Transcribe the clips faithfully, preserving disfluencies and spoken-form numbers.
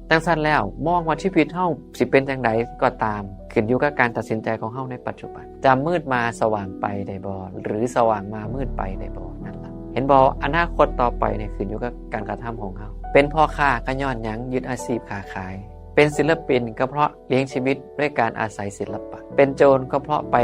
จั่งซั้นแล้วมองว่าชีวิตเฮาสิเป็นจั่งใดก็ตาม ขึ้นอยู่กับการตัดสินใจของเฮาในปัจจุบัน จะมืดมาสว่างไปได้บ่ หรือสว่างมามืดไปได้บ่ นั่นล่ะ เห็นบ่ อนาคตต่อไปเนี่ยขึ้นอยู่กับการกระทำของเฮา เป็นพ่อค้าก็ย้อนหยัง ยึดอาชีพค้าขาย เป็นศิลปินก็เพราะเลี้ยงชีวิตด้วยการอาศัยศิลปะ เป็นโจรก็เพราะไป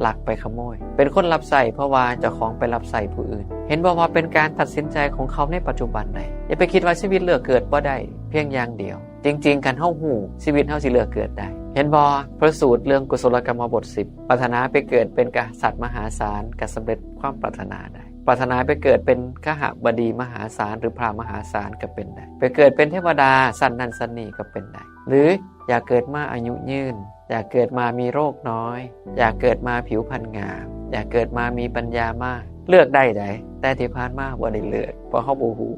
ลักไปขโมย เป็นคนรับใช้เพราะว่าเจ้าของไปรับใช้ผู้อื่น เห็นบ่ว่าเป็นการตัดสินใจของเขาในปัจจุบันใด อย่าไปคิดว่าชีวิตเลือกเกิดบ่ได้เพียงอย่างเดียว จริงๆ คันเฮาฮู้ ชีวิตเฮาสิเลือกเกิดได้ เห็นบ่ พระสูตรเรื่องกุศลกรรมบทสิบ ปรารถนาไปเกิดเป็นกษัตริย์มหาศาล ก็สำเร็จความปรารถนาได้ ปรารถนาไปเกิดเป็นคหบดีมหาศาล หรือพราหมณ์มหาศาลก็เป็นได้ ไปเกิดเป็นเทวดาชั้นนั้นชั้นนี้ก็เป็นได้ หรืออยากเกิดมาอายุยืน อยากเกิดมามีโรคน้อย อยากเกิดมาผิวพรรณงาม อยากเกิดมามีปัญญามาก เลือกได้ใด แต่ที่ผ่านมาบ่ได้เลือก เพราะเฮาบ่ฮู้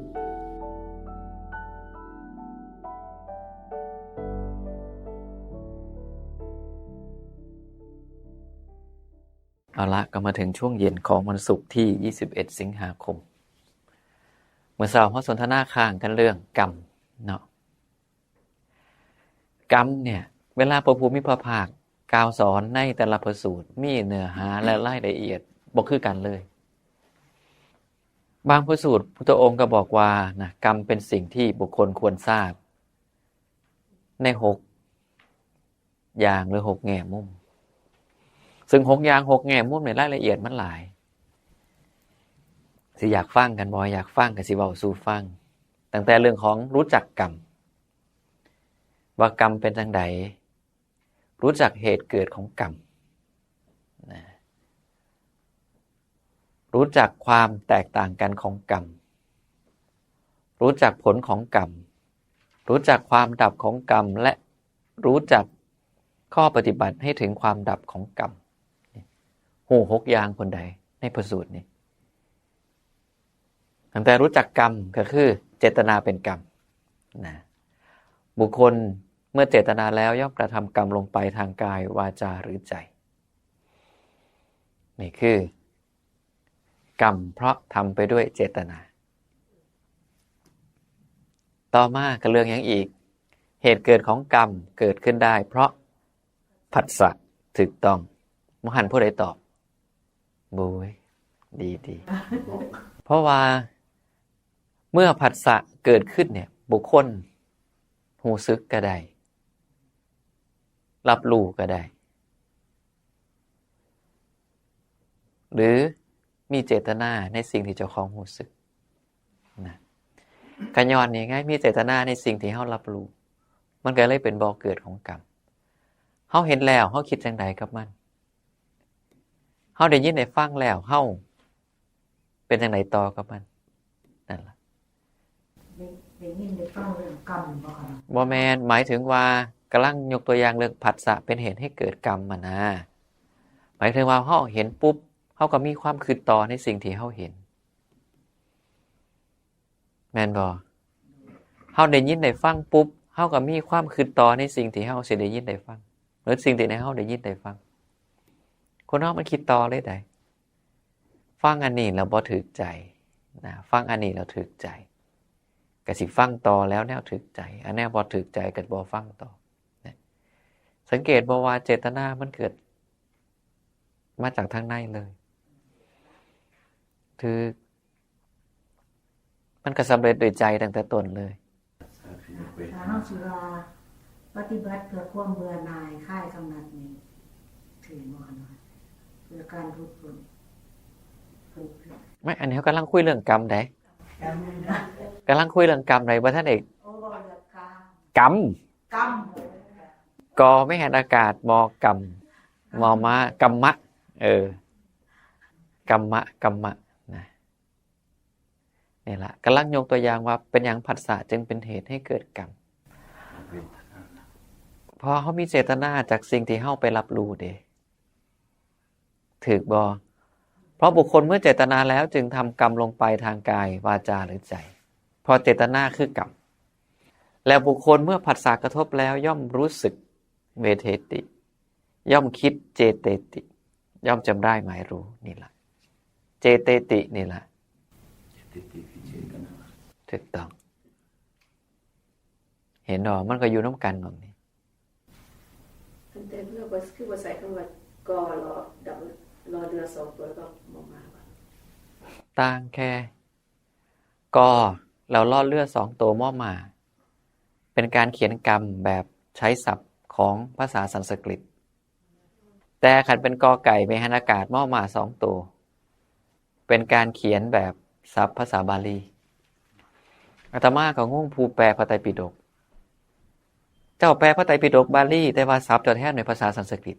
เอาละ ก็มาถึงช่วงเย็นของวันศุกร์ที่ ยี่สิบเอ็ด สิงหาคม เมื่อเช้าเฮาสนทนาค้างกันเรื่องกรรมเนาะ กรรมเนี่ย เวลาพระผู้มีพระภาคกล่าวสอนในแต่ละพระสูตร มีเนื้อหาและรายละเอียดบ่คือกันเลย บางพระสูตรพุทธองค์ก็บอกว่านะ กรรมเป็นสิ่งที่บุคคลควรทราบ ในหกอย่างหรือหกแง่มุม ซึ่งหกอย่างหกแง่มุมในรายละเอียดมันหลาย สิอยากฟังกันบ่ อยากฟังก็สิเว้าสู่ฟัง ตั้งแต่เรื่องของรู้จักกรรม ว่ากรรมเป็นจั่งใด รู้จักเหตุเกิดของกรรมนะ รู้จักความแตกต่างกันของกรรม รู้จักผลของกรรม รู้จักความดับของกรรม และรู้จักข้อปฏิบัติให้ถึงความดับของกรรม ฮู้หกอย่างพุ้นใด ในพระสูตรนี้ ตั้งแต่รู้จักกรรมก็คือเจตนาเป็นกรรมนะ บุคคลเมื่อเจตนาแล้วย่อมกระทำกรรมลงไปทางกาย วาจา หรือใจ นี่คือ กรรมเพราะทำไปด้วยเจตนา ต่อมาก็เรื่องหยังอีก เหตุเกิดของกรรมเกิดขึ้นได้เพราะผัสสะ ถูกต้อง บ่หันผู้ใดตอบ บุ้ย ดีดี เพราะว่าเมื่อผัสสะเกิดขึ้นเนี่ย บุคคลฮู้สึกก็ได้ รับรู้ก็ได้ หรือมีเจตนาในสิ่งที่เจ้าของฮู้สึกนะ ก็ย้อนนี่ไง มีเจตนาในสิ่งที่เฮารับรู้ มันก็เลยเป็นบ่อเกิดของกรรม เฮาเห็นแล้ว เฮาคิดจั่งใดกับมัน เฮาได้ยินได้ฟังแล้ว เฮาเป็นจั่งใดต่อกับมัน นั่นล่ะ ได้ได้ยินได้ฟังเรื่องกรรมบ่คะ บ่แม่น หมายถึงว่ากำลังยกตัวอย่างเรื่องผัสสะเป็นเหตุให้เกิดกรรมอะนะ หมายถึงว่าเฮาเห็นปุ๊บ เฮาก็มีความคิดต่อในสิ่งที่เฮาเห็น แม่นบ่ เฮาได้ยินได้ฟังปุ๊บ เฮาก็มีความคิดต่อในสิ่งที่เฮาสิได้ยินได้ฟัง หรือสิ่งที่เฮาได้ยินได้ฟัง คนเฮามันคิดต่อเลยได๋ ฟังอันนี้แล้วบ่ถูกใจนะ ฟังอันนี้แล้วถูกใจ ก็สิฟังต่อแล้วแนวถูกใจ อันแนวบ่ถูกใจก็บ่ฟังต่อนะ สังเกตบ่ว่าเจตนามันเกิดมาจากทางในเลย ถูก มันก็สำเร็จโดยใจตั้งแต่ต้นเลย ถ้าเฮาสิว่าปฏิบัติเพื่อความเบื่อหน่ายคลายกำหนัดนี่ถือบ่คะเนาะ เพื่อการหลุดพ้น ไม่ อันนี้เฮากำลังคุยเรื่องกรรมได๋ กำลังคุยเรื่องกรรมได๋ บ่ทันได้ โอ้บ่เลือกกรรม กรรม กรรม กอไม้หันอากาศ มอกรรม มอม้า กรรมะ เออ กรรมะ กรรมะ นะ นี่ล่ะ กำลังยกตัวอย่างว่าเป็นหยังผัสสะจึงเป็นเหตุให้เกิดกรรม เพราะเฮามีเจตนาจากสิ่งที่เฮาไปรับรู้เด้ ถูกบ่ เพราะบุคคลเมื่อเจตนาแล้วจึงทำกรรมลงไปทางกาย วาจา หรือใจ เพราะเจตนาคือกรรม แล้วบุคคลเมื่อผัสสะกระทบแล้วย่อมรู้สึก เวเทติ ย่อมคิด เจเตติ ย่อมจำได้หมายรู้ นี่ล่ะ เจเตติ นี่ล่ะ เจเตติคือเจตนา ถูกต้อง เห็นดอกมันก็อยู่นำกันหม่องนี้ อันแต่เพื่อว่าคือว่าใส่คำว่ากอรอดับรอเรือสองตัวแล้วก็มอมาว่า ต่างแค่กอแล้วรอเรือสองตัวมอมา เป็นการเขียนกรรมแบบใช้ศัพท์ของภาษาสันสกฤต แต่คันเป็นกอไก่ไม่หันอากาศมอมาสองตัว เป็นการเขียนแบบศัพท์ภาษาบาลี อาตมาก็งงผู้แปลพระไตรปิฎก เจ้าแปลพระไตรปิฎกบาลี แต่ว่าศัพท์เจ้าแทนด้วยภาษาสันสกฤต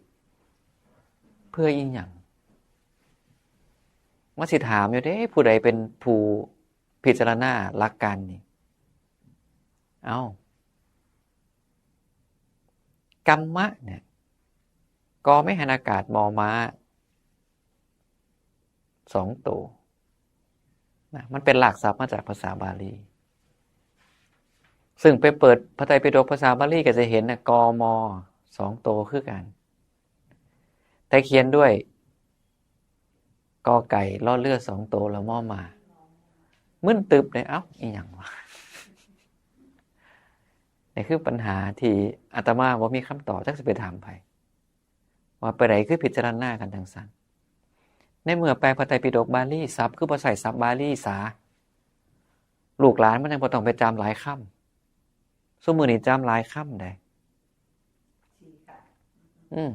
เพื่ออีหยัง มาสิถามอยู่เด้ ผู้ใดเป็นผู้พิจารณาหลักการนี่ เอ้า กัมมะเนี่ย กอไม่หันอากาศมอม้าสองตัวนะ มันเป็นรากศัพท์มาจากภาษาบาลี ซึ่งไปเปิดพระไตรปิฎกภาษาบาลีก็จะเห็นนะ กอมอสองตัวคือกัน แต่เขียนด้วยกอไก่รอเรือสองตัวแล้วมอมา มึนตึบเลย เอ้า อีหยังวะ นี่คือปัญหาที่อาตมาบ่มีคำตอบ จักสิไปถามไผ ว่าไปใดคือพิจารณากันจังซั่น ในเมื่อแปลพระไตรปิฎกบาลี ศัพท์คือบ่ใช้ศัพท์บาลีสา ลูกหลานมันยังบ่ต้องไปจำหลายคำ ซุมื้อนี้จำหลายคำได้ อืม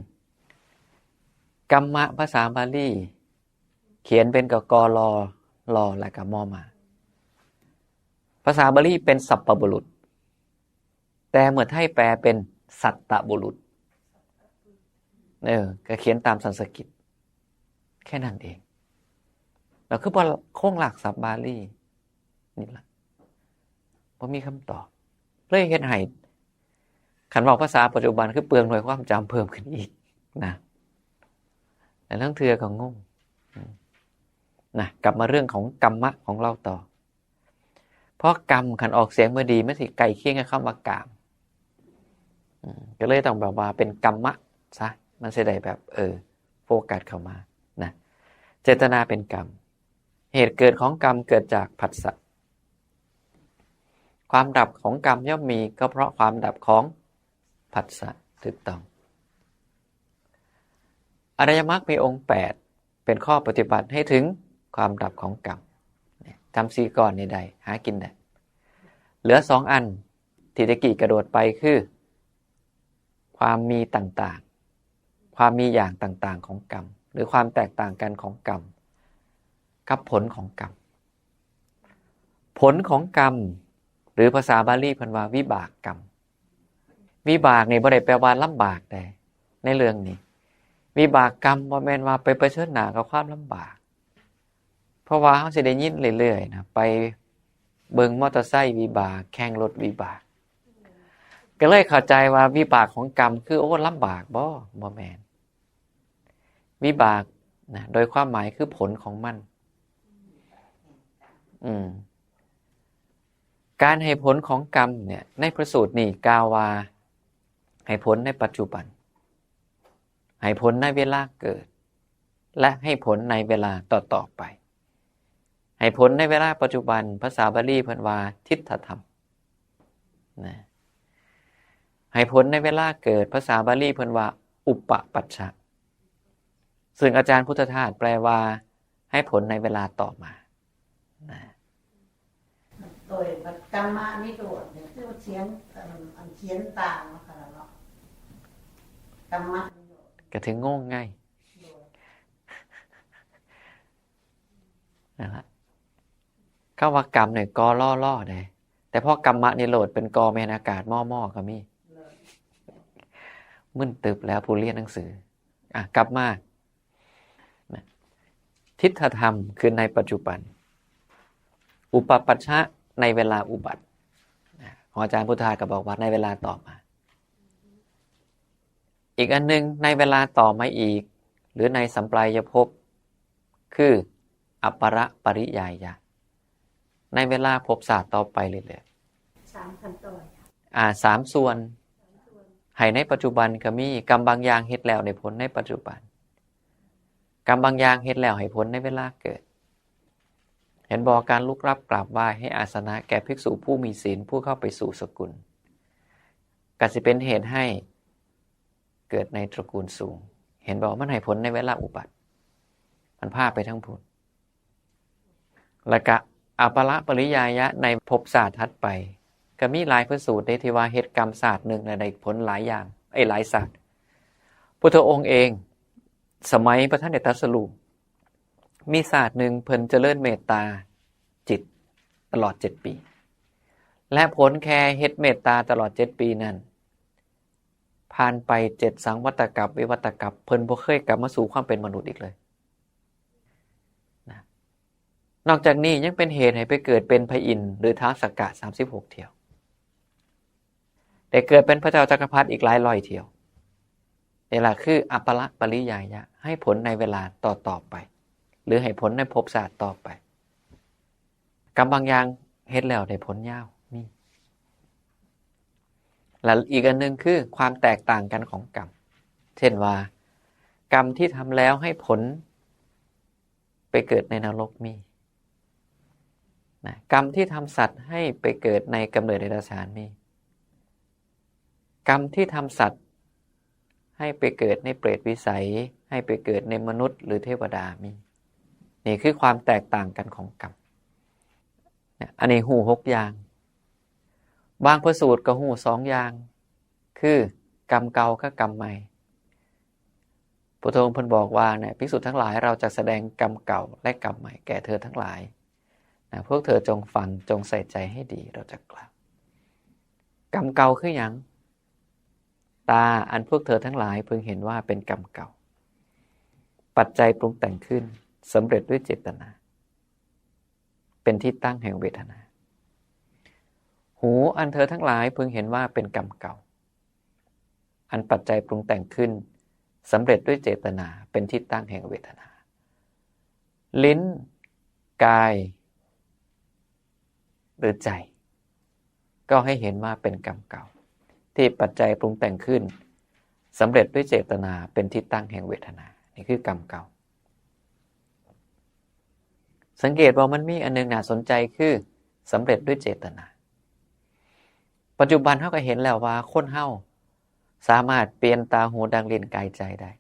กัมมะภาษาบาลี เขียนเป็นกกรอรอ และก็มอมา ภาษาบาลีเป็นสัพพบุรุษ แต่เมื่อไทยแปลเป็นสัตตบุรุษ เออ ก็เขียนตามสันสกฤต แค่นั้นเอง แล้วคือบ่โครงรากศัพท์บาลีนี่ล่ะ บ่มีคำตอบ เลยเฮ็ดให้ คันเว้าภาษาปัจจุบันคือเปลืองหน่วยความจำเพิ่มขึ้นอีกนะ แต่ลางเทื่อก็งง นะ กลับมาเรื่องของกัมมะของเราต่อ เพราะกรรมคันออกเสียงบ่ดี มันสิใกล้เคียงกับคำว่ากาม อืม ก็เลยต้องแบบว่าเป็นกัมมะซะ มันสิได้แบบ เออ โฟกัสเข้ามา นะ เจตนาเป็นกรรม เหตุเกิดของกรรมเกิดจากผัสสะ ความดับของกรรมย่อมมีก็เพราะความดับของผัสสะ ถูกต้อง อริยมรรคมีองค์แปด เป็นข้อปฏิบัติให้ถึงความดับของกรรม เนี่ย จำสี่ก้อนนี้ได้ หากินได้ เหลือสองอันที่ตะกี้กระโดดไปคือ ความมีต่างๆ ความมีอย่างต่างๆของกรรม หรือความแตกต่างกันของกรรม กับผลของกรรม ผลของกรรม หรือภาษาบาลีเพิ่นว่าวิบากกรรม วิบากนี่บ่ได้แปลว่าลำบากใด ในเรื่องนี้ วิบากกรรมบ่แม่นว่าไปเผชิญหน้ากับความลำบาก เพราะว่าเฮาสิได้ยินเรื่อยๆนะ ไปเบิ่งมอเตอร์ไซค์วิบาก แข่งรถวิบาก ก็เลยเข้าใจว่าวิบากของกรรมคือ โอ้ ลำบากบ่ บ่แม่น วิบากนะ โดยความหมายคือผลของมัน อืม การให้ผลของกรรมเนี่ย ในพระสูตรนี่กล่าวว่า ให้ผลในปัจจุบัน ให้ผลในเวลาเกิด และให้ผลในเวลาต่อๆไป ให้ผลในเวลาปัจจุบัน ภาษาบาลีเพิ่นว่าทิฏฐธรรม นะ ให้ผลในเวลาเกิด ภาษาบาลีเพิ่นว่าอุปปัชชะ ซึ่งอาจารย์พุทธทาสแปลว่า ให้ผลในเวลาต่อมา นะ โดยกรรมะนิโรธเนี่ยคือเขียนเอิ่มอันเขียนต่างเนาะค่ะเนาะ กรรมะนิโรธ ก็ถึงงงไง นั่นละ คำว่ากรรมเนี่ย กอรอรอเด้ แต่พอกรรมะนิโรธเป็นกอแม่นอากาศมอมอก็มี มึนตึบแล้วผู้เรียนหนังสือ อ่ะ กลับมา นะ ทิฏฐธรรมคือในปัจจุบัน อุปปัชชะในเวลาอุบัติ นะ ของอาจารย์พุทธาก็บอกว่าในเวลาต่อมา อีกอันหนึ่งในเวลาต่อมาอีก หรือในสัมปรายภพ คืออัปปรปริยายะ ในเวลาภพชาติต่อไปเรื่อยๆ สามขั้นตอน อ่า สามส่วน ให้ในปัจจุบันก็มี กรรมบางอย่างเฮ็ดแล้วได้ผลในปัจจุบัน กรรมบางอย่างเฮ็ดแล้วให้ผลในเวลาเกิด เห็นบ่ การลุกรับกราบไหว้ ให้อาสนะแก่ภิกษุผู้มีศีล ผู้เข้าไปสู่สกุล ก็สิเป็นเหตุให้เกิดในตระกูลสูง เห็นบอกมันให้ผลในเวลาอุบัติ มันพาไปทั้งพุ้น แล้วก็อัปปะละปริยายะในภพชาติถัดไป ก็มีหลายพระสูตรเด้ที่ว่าเฮ็ดกรรมชาติหนึ่งแล้วได้ผลหลายอย่าง เอ้ย หลายชาติ พุทธองค์เอง สมัยพระท่านได้ตรัสรู้ มีชาติหนึ่งเพิ่นเจริญเมตตาจิตตลอดเจ็ดปี และผลแค่เฮ็ดเมตตาตลอดเจ็ดปีนั้น ผ่านไปเจ็ดสังวัตกัปวิวัตกัป เพิ่นบ่เคยกลับมาสู่ความเป็นมนุษย์อีกเลยนะ นอกจากนี้ยังเป็นเหตุให้ไปเกิดเป็นพระอินทร์หรือท้าวสักกะสามสิบหกเที่ยว ได้เกิดเป็นพระเจ้าจักรพรรดิอีกหลายร้อยเที่ยว นี่แหละคืออัปปะละปริยายะ ให้ผลในเวลาต่อๆไป หรือให้ผลในภพชาติต่อไป กรรมบางอย่างเฮ็ดแล้วได้ผลยาว มี และอีกอันหนึ่งคือความแตกต่างกันของกรรม เช่นว่า กรรมที่ทำแล้วให้ผลไปเกิดในนรกมีนะ กรรมที่ทำสัตว์ให้ไปเกิดในกำเนิดเดรัจฉานมี กรรมที่ทำสัตว์ให้ไปเกิดในเปรตวิสัย ให้ไปเกิดในมนุษย์หรือเทวดามี นี่คือความแตกต่างกันของกรรม เนี่ย อันนี้ฮู้หกอย่าง บางพระสูตรก็ฮู้สองอย่าง คือกรรมเก่ากับกรรมใหม่ พุทธองค์เพิ่นบอกว่าเนี่ย ภิกษุทั้งหลาย เราจะแสดงกรรมเก่าและกรรมใหม่แก่เธอทั้งหลายนะ พวกเธอจงฟัง จงใส่ใจให้ดี เราจะกล่าว กรรมเก่าคือหยัง ตาอันพวกเธอทั้งหลายพึงเห็นว่าเป็นกรรมเก่า ปัจจัยปรุงแต่งขึ้น สำเร็จด้วยเจตนา เป็นที่ตั้งแห่งเวทนา หูอันเธอทั้งหลายพึงเห็นว่าเป็นกรรมเก่า อันปัจจัยปรุงแต่งขึ้น สำเร็จด้วยเจตนา เป็นที่ตั้งแห่งเวทนา ลิ้น กาย หรือใจ ก็ให้เห็นว่าเป็นกรรมเก่า ที่ปัจจัยปรุงแต่งขึ้น สำเร็จด้วยเจตนา เป็นที่ตั้งแห่งเวทนา นี่คือกรรมเก่า สังเกตว่ามันมีอันหนึ่งน่าสนใจคือสำเร็จด้วยเจตนา ปัจจุบันเฮาก็เห็นแล้วว่าคนเฮาสามารถเปลี่ยนตาหูดังลิ้นกายใจได้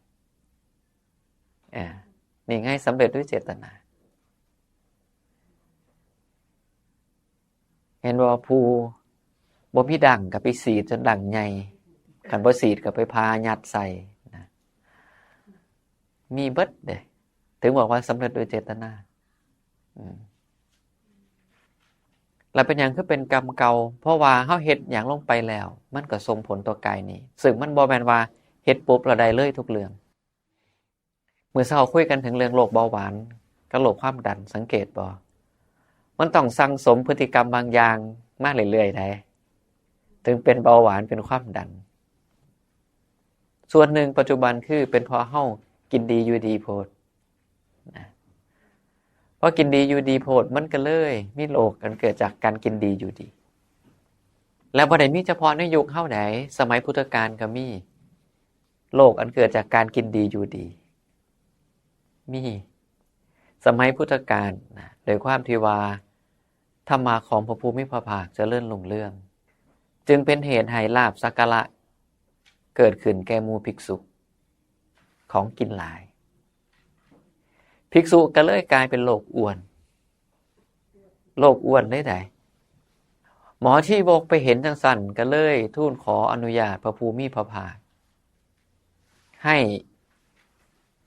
อ่า นี่ไงสำเร็จด้วยเจตนา เห็นว่าผู้บ่มีดั้งก็ไปสีดจนดั้งใหญ่ คันบ่สีดก็ไปผ่ายัดใส่นะ มีเบิดเด้ ถึงบอกว่าสำเร็จโดยเจตนา อืม แล้วเป็นหยังคือเป็นกรรมเก่า เพราะว่าเฮาเฮ็ดหยังลงไปแล้ว มันก็ส่งผลต่อกายนี้ ซึ่งมันบ่แม่นว่าเฮ็ดปุ๊บแล้วได้เลยทุกเรื่อง มื้อเช้าคุยกันถึงเรื่องโรคเบาหวานกับโรคความดัน สังเกตบ่ มันต้องสั่งสมพฤติกรรมบางอย่างมาเรื่อยๆ ได้ ถึงเป็นเบาหวานเป็นความดัน ส่วนหนึ่งปัจจุบันคือเป็นเพราะเฮากินดีอยู่ดีโพดนะ เพราะกินดีอยู่ดีโพดมันก็เลยมีโรคอันเกิดจากการกินดีอยู่ดี แล้วบ่ได้มีเฉพาะในยุคเฮาใด สมัยพุทธกาลก็มีโรคอันเกิดจากการกินดีอยู่ดี มี สมัยพุทธกาลนะ โดยความที่ว่าธรรมะของพระผู้มีพระภาคเจริญรุ่งเรือง จึงเป็นเหตุให้ลาภสักการะเกิดขึ้นแก่หมู่ภิกษุ ของกินหลาย ภิกษุก็เลยกลายเป็นโรคอ้วน โรคอ้วนได้ใด หมอชีวกไปเห็นจังซั่นก็เลยทูลขออนุญาตพระผู้มีพระภาค ให้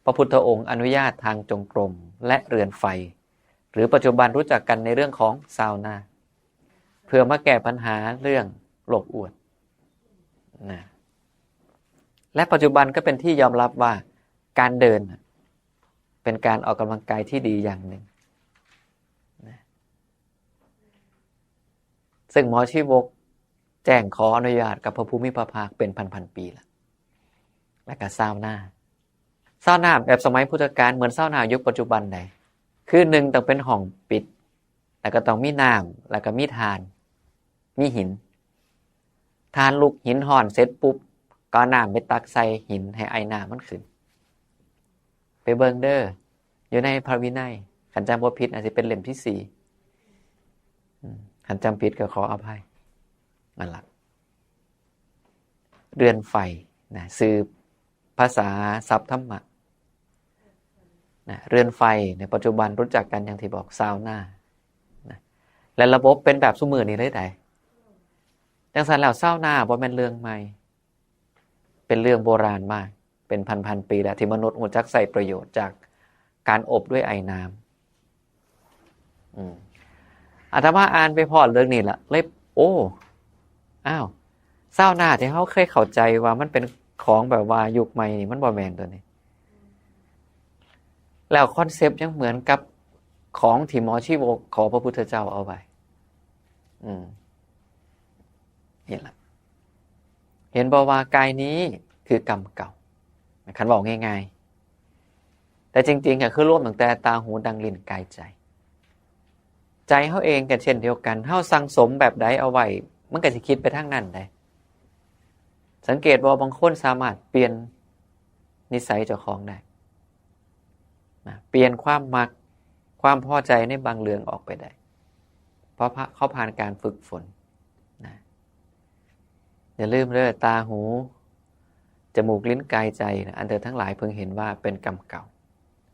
พระพุทธองค์อนุญาตทางจงกรมและเรือนไฟ หรือปัจจุบันรู้จักกันในเรื่องของซาวนา เพื่อมาแก้ปัญหาเรื่องโรคอ้วนนะ และปัจจุบันก็เป็นที่ยอมรับว่าการเดินน่ะเป็นการออกกำลังกายที่ดีอย่างหนึ่งนะ ซึ่งหมอชีวกแจ้งขออนุญาตกับพระผู้มีพระภาคเป็นพันๆ ปีแล้ว แล้วก็ซาวนา ซาวนาแบบสมัยพุทธกาลเหมือนซาวนายุคปัจจุบันใด คือหนึ่งต้องเป็นห้องปิด แล้วก็ต้องมีน้ำ แล้วก็มีถ่าน มีหิน ถ่านลุก หินฮ้อนเสร็จปุ๊บ ก็เอาน้ำไปตักใส่หินให้ไอน้ำมันขึ้น ไปเบิ่งเด้อ อยู่ในพระวินัย คันจำบ่ผิดอาจสิเป็นเล่มที่สี่ อืม คันจำผิดก็ขออภัย นั่นล่ะ เรือนไฟนะ ชื่อภาษาศัพท์ธรรมะนะ เรือนไฟในปัจจุบันรู้จักกันอย่างที่บอก ซาวนานะ และระบบเป็นแบบซุมื้อนี้เลยได๋ จังซั่นแล้ว ซาวนาบ่แม่นเรื่องใหม่ เป็นเรื่องโบราณมาก เป็นพันๆ ปีแล้วที่มนุษย์รู้จักใช้ประโยชน์จากการอบด้วยไอน้ำ อืม อาตมาอ่านไปพ้อเรื่องนี้ละ เลย โอ้ อ้าว ซาวนาที่เฮาเคยเข้าใจว่ามันเป็นของแบบว่ายุคใหม่นี่ มันบ่แม่นตัวนี้ แล้วคอนเซปต์ยังเหมือนกับของที่หมอชีวกขอพระพุทธเจ้าเอาไว้ อืม นี่ล่ะ เห็นบ่ว่ากายนี้คือกรรมเก่า คันเว้าง่ายๆ แต่จริงๆ ก็คือรวมตั้งแต่ตา หู ดัง ลิ้น กาย ใจ ใจเฮาเองก็เช่นเดียวกัน เฮาสั่งสมแบบใดเอาไว้ มันก็สิคิดไปทางนั้นได๋ สังเกตบ่ บางคนสามารถเปลี่ยนนิสัยเจ้าของได้นะ เปลี่ยนความมัก ความพอใจในบางเรื่องออกไปได้ เพราะเขาผ่านการฝึกฝนนะ อย่าลืมเด้อ ตา หู จมูก ลิ้น กาย ใจนะ อันเธอทั้งหลายพึงเห็นว่าเป็นกรรมเก่า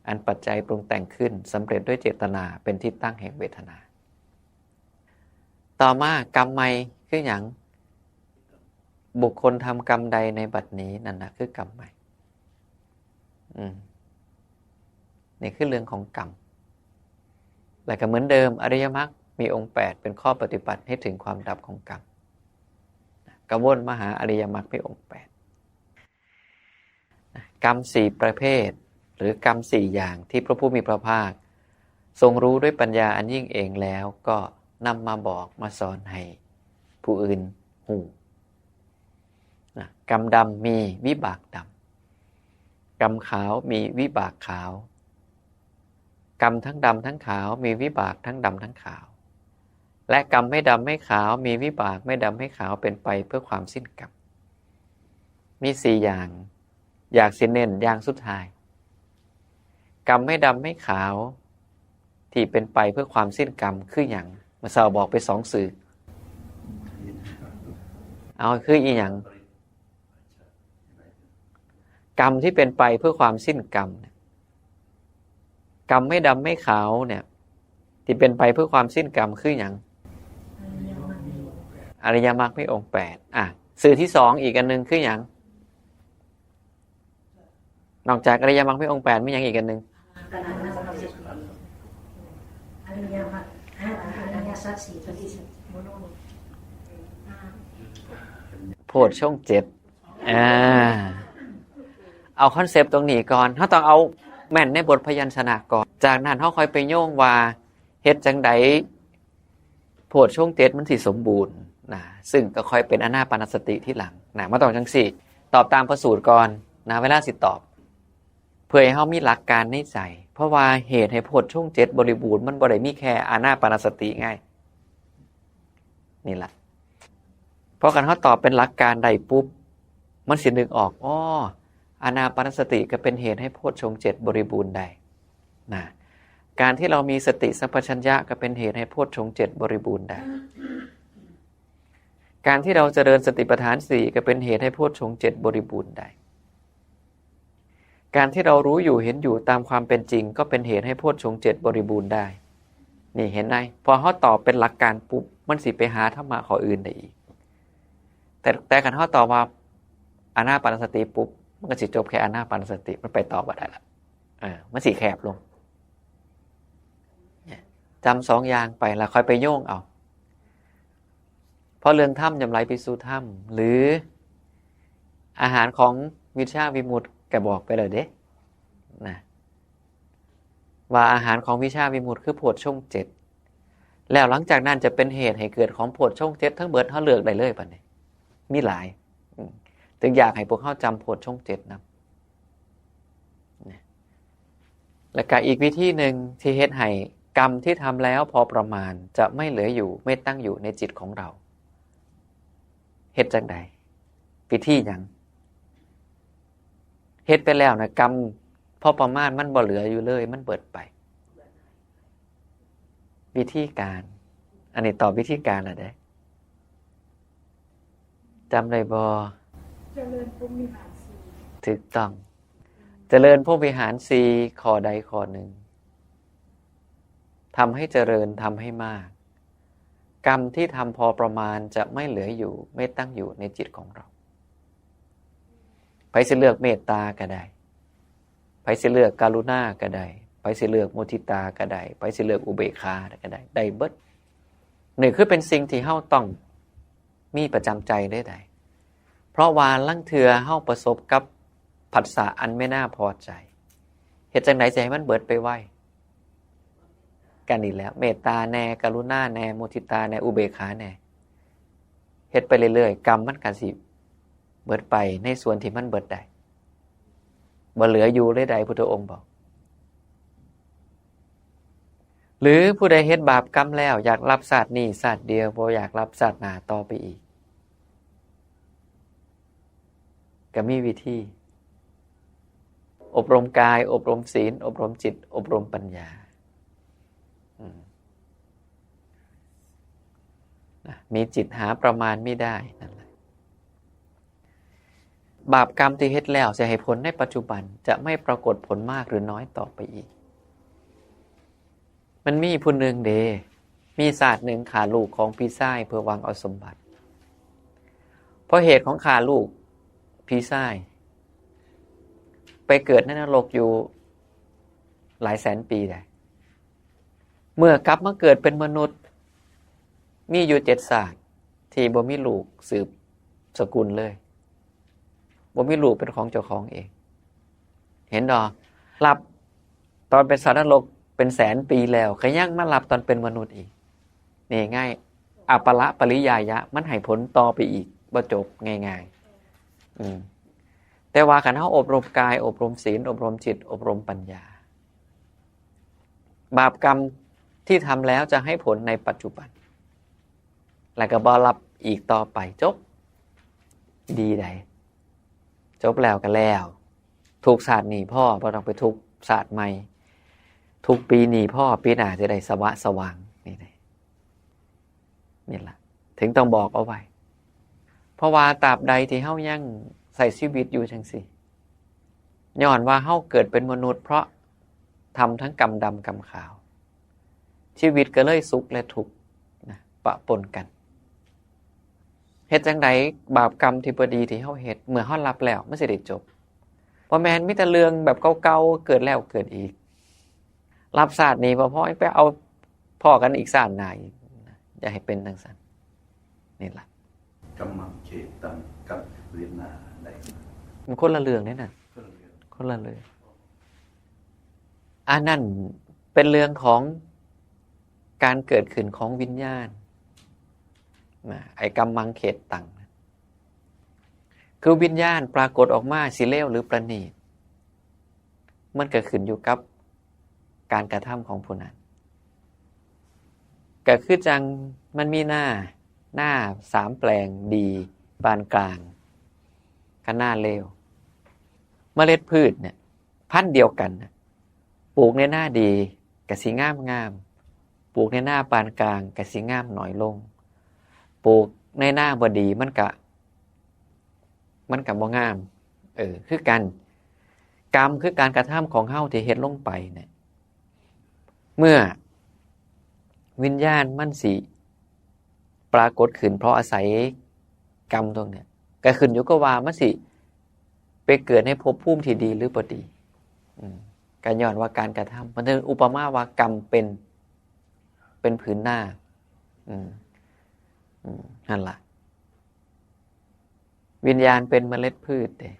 อันปัจจัยปรุงแต่งขึ้น สำเร็จด้วยเจตนา เป็นที่ตั้งแห่งเวทนา ต่อมากรรมใหม่คือหยัง บุคคลทำกรรมใดในบัดนี้ นั่นนะคือกรรมใหม่ อืม นี่คือเรื่องของกรรม และก็เหมือนเดิม อริยมรรคมีองค์แปด เป็นข้อปฏิบัติให้ถึงความดับของกรรม ก็วนมาหาอริยมรรคมีองค์แปด กรรมสี่ประเภท หรือกรรมสี่อย่างที่พระผู้มีพระภาค ทรงรู้ด้วยปัญญาอันยิ่งเองแล้ว ก็นำมาบอกมาสอนให้ผู้อื่นฮู้นะ กรรมดำมีวิบากดำ กรรมขาวมีวิบากขาว กรรมทั้งดำทั้งขาวมีวิบากทั้งดำทั้งขาว และกรรมไม่ดำไม่ขาวมีวิบากไม่ดำไม่ขาวเป็นไปเพื่อความสิ้นกรรม มีสี่อย่าง อยากสิเน้นอย่างสุดท้าย กรรมไม่ดำไม่ขาว ที่เป็นไปเพื่อความสิ้นกรรมคือหยัง เมื่อเช้าบอกไปสองชื่อ เอา คืออีหยัง กรรมที่เป็นไปเพื่อความสิ้นกรรมเนี่ย กรรมไม่ดำไม่ขาวเนี่ย ที่เป็นไปเพื่อความสิ้นกรรมคือหยัง อริยมรรคมีองค์แปด อ่ะ ชื่อที่สองอีกอันหนึ่งคือหยัง นอกจากอริยมรรคมีองค์แปด มีหยังอีกอันหนึ่ง อริยมรรค อ่า อริยสัจสี่ โพชฌงค์เจ็ด อ่า เอาคอนเซปต์ตรงนี้ก่อน เฮาต้องเอาแม่นในบทพยัญชนะก่อน จากนั้นเฮาค่อยไปโยงว่าเฮ็ดจั่งใดโพชฌงค์เจ็ดมันสิสมบูรณ์นะ ซึ่งก็ค่อยเป็นอานาปานสติทีหลังนะ มาต้องจั่งซี้ ตอบตามพระสูตรก่อนนะ เวลาสิตอบ เพื่อให้เฮามีหลักการในใจ เพราะว่าเหตุให้โพชฌงค์เจ็ดบริบูรณ์ มันบ่ได้มีแค่อานาปานสติไง นี่ล่ะ เพราะคันเฮาตอบเป็นหลักการได้ปุ๊บ มันสินึกออก อ้อ อานาปานสติก็เป็นเหตุให้โพชฌงค์เจ็ดบริบูรณ์ได้นะ การที่เรามีสติสัมปชัญญะก็เป็นเหตุให้โพชฌงค์เจ็ดบริบูรณ์ได้ การที่เราเจริญสติปัฏฐานสี่ก็เป็นเหตุให้โพชฌงค์เจ็ดบริบูรณ์ได้ การที่เรารู้อยู่เห็นอยู่ตามความเป็นจริง ก็เป็นเหตุให้โพชฌงค์เจ็ดบริบูรณ์ได้ นี่เห็นไหม พอเฮาตอบเป็นหลักการปุ๊บ มันสิไปหาธรรมะข้ออื่นได้อีก แต่ แต่คันเฮาตอบว่าอานาปานสติปุ๊บ มันก็สิจบแค่อานาปานสติ มันไปต่อบ่ได้ละ เออ มันสิแคบลง เนี่ย จำสองอย่างไป แล้วค่อยไปโยงเอา เพราะเรื่องธรรมย่อมไหลไปสู่ธรรม หรืออาหารของวิชชาวิมุตติก็บอกไปแล้วเด้ นะ ว่าอาหารของวิชชาวิมุตติคือโพชฌงค์เจ็ด แล้วหลังจากนั้นจะเป็นเหตุให้เกิดของโพชฌงค์เจ็ดทั้งเบิด เฮาเลือกได้เลยบัดนี้ มีหลาย อืม จึงอยากให้พวกเฮาจำโพชฌงค์เจ็ดนำ นะ และก็อีกวิธีหนึ่งที่เฮ็ดให้กรรมที่ทำแล้วพอประมาณจะไม่เหลืออยู่ ไม่ตั้งอยู่ในจิตของเรา เฮ็ดจั่งใด วิธีหยัง เฮ็ดไปแล้วนะ กรรมพอประมาณมันบ่เหลืออยู่เลย มันเบิดไป วิธีการ อันนี้ตอบวิธีการแล้วเด้ จำได้บ่ ถูกต้อง เจริญพรหมวิหารสี่ ข้อใดข้อหนึ่ง ทำให้เจริญ ทำให้มาก กรรมที่ทำพอประมาณจะไม่เหลืออยู่ ไม่ตั้งอยู่ในจิตของเรา ไผสิเลือกเมตตาก็ได้ ไผสิเลือกกรุณาก็ได้ ไผสิเลือกมุทิตาก็ได้ ไผสิเลือกอุเบกขาก็ได้ ได้เบิด นี่คือเป็นสิ่งที่เฮาต้องมีประจำใจได้ใด เพราะว่าลางเทื่อเฮาประสบกับผัสสะอันไม่น่าพอใจ เฮ็ดจั่งใดสิให้มันเบิดไปไว กันอีกแล้ว เมตตาแน่ กรุณาแน่ มุทิตาแน่ อุเบกขาแน่ เฮ็ดไปเรื่อยๆ กรรมมันก็สิเบิดไปในส่วนที่มันเบิดได้ บ่เหลืออยู่เลยใด พุทธองค์บอก หรือผู้ใดเฮ็ดบาปกรรมแล้ว อยากรับชาตินี้ชาติเดียว บ่อยากรับชาติหน้าต่อไปอีก ก็มีวิธี อบรมกาย อบรมศีล อบรมจิต อบรมปัญญา อืม นะ มีจิตหาประมาณไม่ได้ นั่นแหละ บาปกรรมที่เฮ็ดแล้ว จะให้ผลในปัจจุบัน จะไม่ปรากฏผลมากหรือน้อยต่อไปอีก มันมีผู้หนึ่งเด้ มีชาติหนึ่งฆ่าลูกของพี่ชายเพื่อหวังเอาสมบัติ เพราะเหตุของฆ่าลูกพี่ชาย ไปเกิดในนรกอยู่หลายแสนปีได้ เมื่อกลับมาเกิดเป็นมนุษย์ มีอยู่เจ็ดชาติที่บ่มีลูกสืบสกุลเลย บ่มีลูกเป็นของเจ้าของเอง เห็นดอก รับตอนเป็นสัตว์นรกเป็นแสนปีแล้ว ก็ยังมารับตอนเป็นมนุษย์อีก นี่ง่าย อัปปะละปริยายะ มันให้ผลต่อไปอีก บ่จบง่ายๆ อืม แต่ว่าคันเฮาอบรมกาย อบรมศีล อบรมจิต อบรมปัญญา บาปกรรมที่ทำแล้วจะให้ผลในปัจจุบัน แล้วก็บ่รับอีกต่อไป จบ ดีใด จบแล้วก็แล้ว ทุกข์ชาตินี้พอ บ่ต้องไปทุกข์ชาติใหม่ ทุกข์ปีนี้พอ ปีหน้าจะได้สวะสว่าง นี่แหละ นี่ล่ะ ถึงต้องบอกเอาไว้ เพราะว่าตราบใดที่เฮายังใช้ชีวิตอยู่จั่งซี้ ย้อนว่าเฮาเกิดเป็นมนุษย์ เพราะทำทั้งกรรมดำกรรมขาว ชีวิตก็เลยสุขและทุกข์นะ ปะปนกัน เฮ็ดจั่งใดบาปกรรมที่บ่ดีที่เฮาเฮ็ด เมื่อเฮารับแล้ว มันสิได้จบ บ่แม่นมีแต่เรื่องแบบเก่าๆ เกิดแล้วเกิดอีก รับชาตินี้บ่พอ ไปเอาพ้อกันอีกชาติหน้าอีกนะ อย่าให้เป็นจั่งซั้น นี่ล่ะ กำมังเขตังกับเวทนาใด มันคนละเรื่องเด้นั่น คนละเรื่อง คนละเรื่อง อันนั้นเป็นเรื่องของการเกิดขึ้นของวิญญาณนะ ไอ้กำมังเขตังนะ คือวิญญาณปรากฏออกมาสิเลวหรือประณีต มันก็ขึ้นอยู่กับการกระทำของผู้นั้น ก็คือจั่งมันมีหน้า หน้าสามแปลง ดี ปานกลาง กับหน้าเลว เมล็ดพืชเนี่ย พันธุ์เดียวกันน่ะ ปลูกในหน้าดีก็สิงามงาม ปลูกในหน้าปานกลางก็สิงามน้อยลง ปลูกในหน้าบ่ดีมันก็ มันก็บ่งาม เออ คือกัน กรรมคือการกระทำของเฮาที่เฮ็ดลงไปเนี่ย เมื่อวิญญาณมันสิปรากฏขึ้นเพราะอาศัยกรรมตรงเนี้ย ก็ขึ้นอยู่กับว่ามันสิไปเกิดในภพภูมิที่ดีหรือบ่ดี อืม ก็ย้อนว่าการกระทำ มันถึงอุปมาว่ากรรมเป็น เป็นผืนหน้า อืม อืม นั่นล่ะ วิญญาณเป็นเมล็ดพืชเด้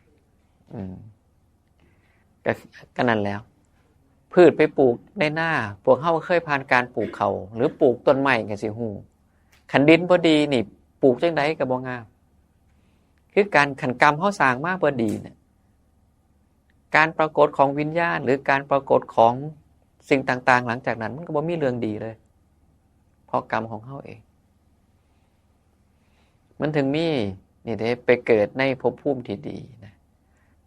อืม ก็ ก็นั่นแล้ว พืชไปปลูกในหน้า พวกเฮาเคยผ่านการปลูกเขา หรือปลูกต้นไม้ก็สิฮู้ คันดินบ่ดีนี่ ปลูกจั่งใดก็บ่งาม คือการ คันกรรมเฮาสร้างมาบ่ดีเนี่ย การปรากฏของวิญญาณ หรือการปรากฏของสิ่งต่างๆ หลังจากนั้น มันก็บ่มีเรื่องดีเลย เพราะกรรมของเฮาเอง มันถึงมี นี่เด้ ไปเกิดในภพภูมิที่ดีนะ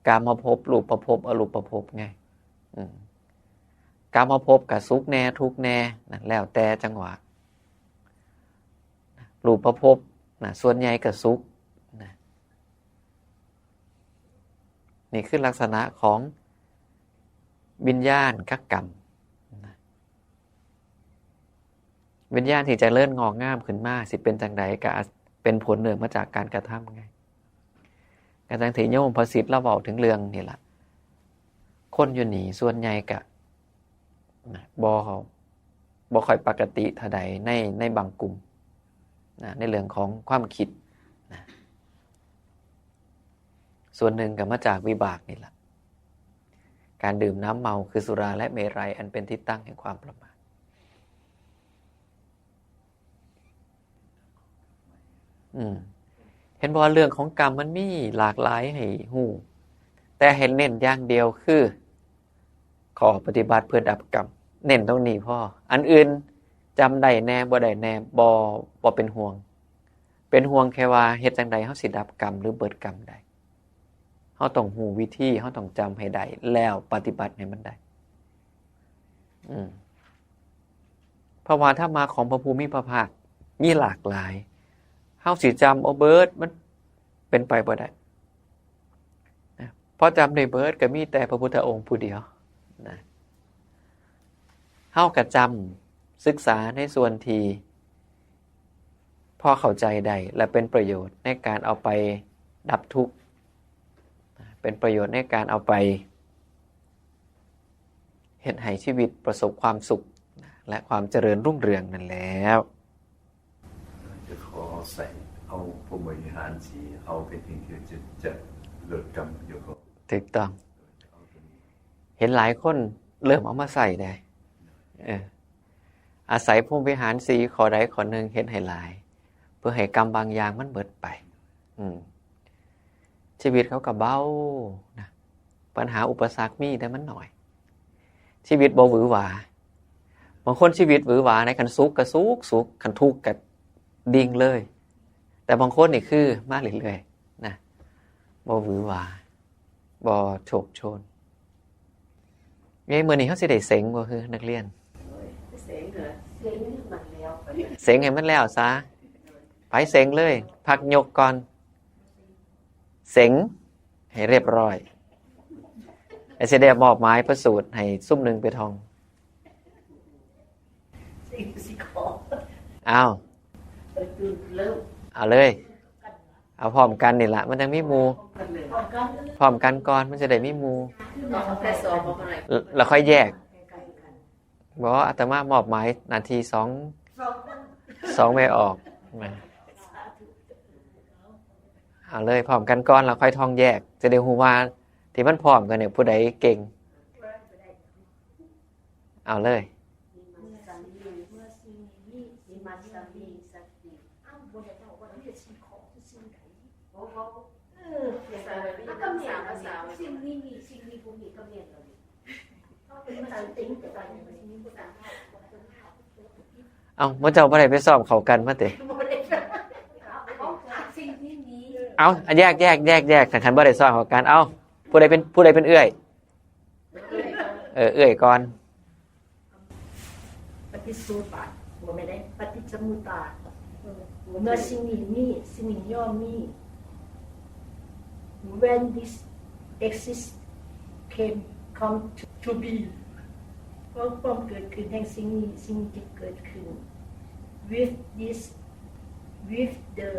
กามภพ รูปภพ อรูปภพไง อืม กามภพก็สุขแน่ ทุกข์แน่นะ แล้วแต่จังหวะ รูปภพนะ ส่วนใหญ่ก็สุขนะ นี่คือลักษณะของวิญญาณกับกรรมนะ วิญญาณที่เจริญงอกงามขึ้นมา สิเป็นจั่งใด ก็เป็นผลเนื่องมาจากการกระทำไง ก็จั่งที่โยมพระสิทธิ์ลาวเว้าถึงเรื่องนี่ล่ะ คนอยู่นี่ส่วนใหญ่ก็นะบ่บ่ค่อยปกติเท่าใดในในบางกลุ่มนะ ในเรื่องของความคิดนะ ส่วนหนึ่งก็มาจากวิบากนี่แหละ การดื่มน้ำเมาคือสุราและเมรัยอันเป็นที่ตั้งแห่งความประมาท อืม เห็นบ่ว่าเรื่องของกรรมมันมีหลากหลายให้ฮู้ แต่ให้เน้นอย่างเดียวคือ ข้อปฏิบัติเพื่อดับกรรม เน้นตรงนี้พอ อันอื่นจำได้แหน่บ่ได้แหน่ บ่ บ่เป็นห่วง เป็นห่วงแค่ว่าเฮ็ดจั่งใดเฮาสิดับกรรมหรือเบิดกรรมได้ เฮาต้องฮู้วิธี เฮาต้องจำให้ได้ แล้วปฏิบัติให้มันได้ อืม เพราะว่าธรรมะของพระผู้มีพระภาคมีหลากหลาย เฮาสิจำเอาเบิด มันเป็นไปบ่ได้นะ เพราะจำได้เบิดก็มีแต่พระพุทธองค์ผู้เดียวนะ เฮาก็จำ ศึกษาในส่วนที่พอเข้าใจได้ และเป็นประโยชน์ในการเอาไปดับทุกข์ เป็นประโยชน์ในการเอาไปเฮ็ดให้ชีวิตประสบความสุข และความเจริญรุ่งเรืองนั่นแหล้ว จะขอใส่เอาพรหมวิหารสีเอาไปถึงที่จะจะลดกรรมเดี๋ยวก็ ถูกต้อง เห็นหลายคนเริ่มเอามาใส่ได้ เออ อาศัยพรหมวิหารสี่ข้อใดข้อหนึ่งเฮ็ดให้หลาย เพื่อให้กรรมบางอย่างมันเบิดไป อืม ชีวิตเขาก็เบานะ ปัญหาอุปสรรคมีแต่มันหน่อย ชีวิตบ่หวือหวา บางคนชีวิตหวือหวาในคันสุขก็สุขสุข คันทุกข์ก็ดิ่งเลย แต่บางคนนี่คือมาเรื่อยๆนะ บ่หวือหวา บ่โชคโชน ไงมื้อนี้เฮาสิได้เซ็งบ่คือนักเรียน เสียงเหรอเสียงมันแล้ว เซ็งให้มันแล้วซะ ไปเซ็งเลย พักยกก่อน เซ็งให้เรียบร้อย ไอ้สิได้มอบหมายพระสูตรให้ซุมหนึ่งไปท่อง เสียงสิขอ อ้าว เออคือเริ่ม เอาเลย เอาพร้อมกันนี่ล่ะ มันจั่งมีหมู่ กันเลย พร้อมกันก่อน มันจะได้มีหมู่ เอาแต่สองมาหน่อย แล้วค่อยแยก บ่ อาตมามอบหมายหน้าที่สอง สองคน สองแม่ออกมา เอาเลย พร้อมกันก่อน แล้วค่อยท่องแยก จะได้ฮู้ว่าที่มันพร้อมกันเนี่ย ผู้ใดเก่ง เอาเลย เมื่อสิ่งนี้เมื่อสิ่งนี้มีสิ่งมันจะมีสติอ้าวบนเจ้าว่าเรียกสิ่งของคือสิ่งใดโอ้โหเออภาษาแบบนี้ภาษาภาษาสิ่งนี้มีสิ่งนี้บ่มีก็เมียนเราดิเขาเป็นภาษาติงแต่ว่ามันมีภาษา เอาหมู่เจ้าบ่ได้ไปซ้อมเข้ากันมาติ บ่ได้ของสิ่งที่มี เอาแยกแยกแยกแยกถ้าคันบ่ได้ซ้อมเข้ากัน เอาผู้ใดเป็นผู้ใดเป็นเอื้อย เออ เอื้อยก่อน ปฏิจจุปาทาบ่แม่นได้ปฏิจจสมุปปาทาเมื่อสิ่งนี้มีสิ่งนี้ย่อมมี when this exists came come to, to be เพราะความเกิดขึ้นแห่งสิ่งนี้สิ่งนี้จึงเกิดขึ้น with this with the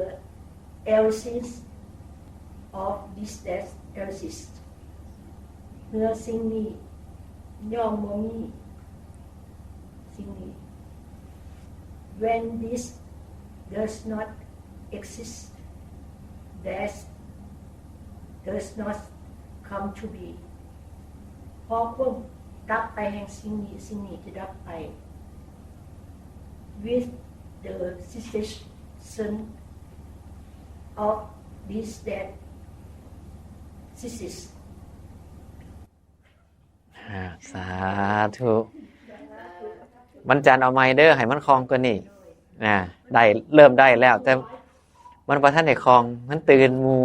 absence of this that exists เมื่อสิ่งนี้ย่อมบ่มีสิ่งนี้ when this does not exist that does not come to be เพราะความดับไปแห่งสิ่งนี้สิ่งนี้จะดับไป with the cessation of this that ceases อ่า สาธุ มันจันเอาไม้เด้อให้มันคล่องกว่านี้อ่า ได้เริ่มได้แล้ว แต่มันบ่ทันได้คล่อง มันตื่นหมู่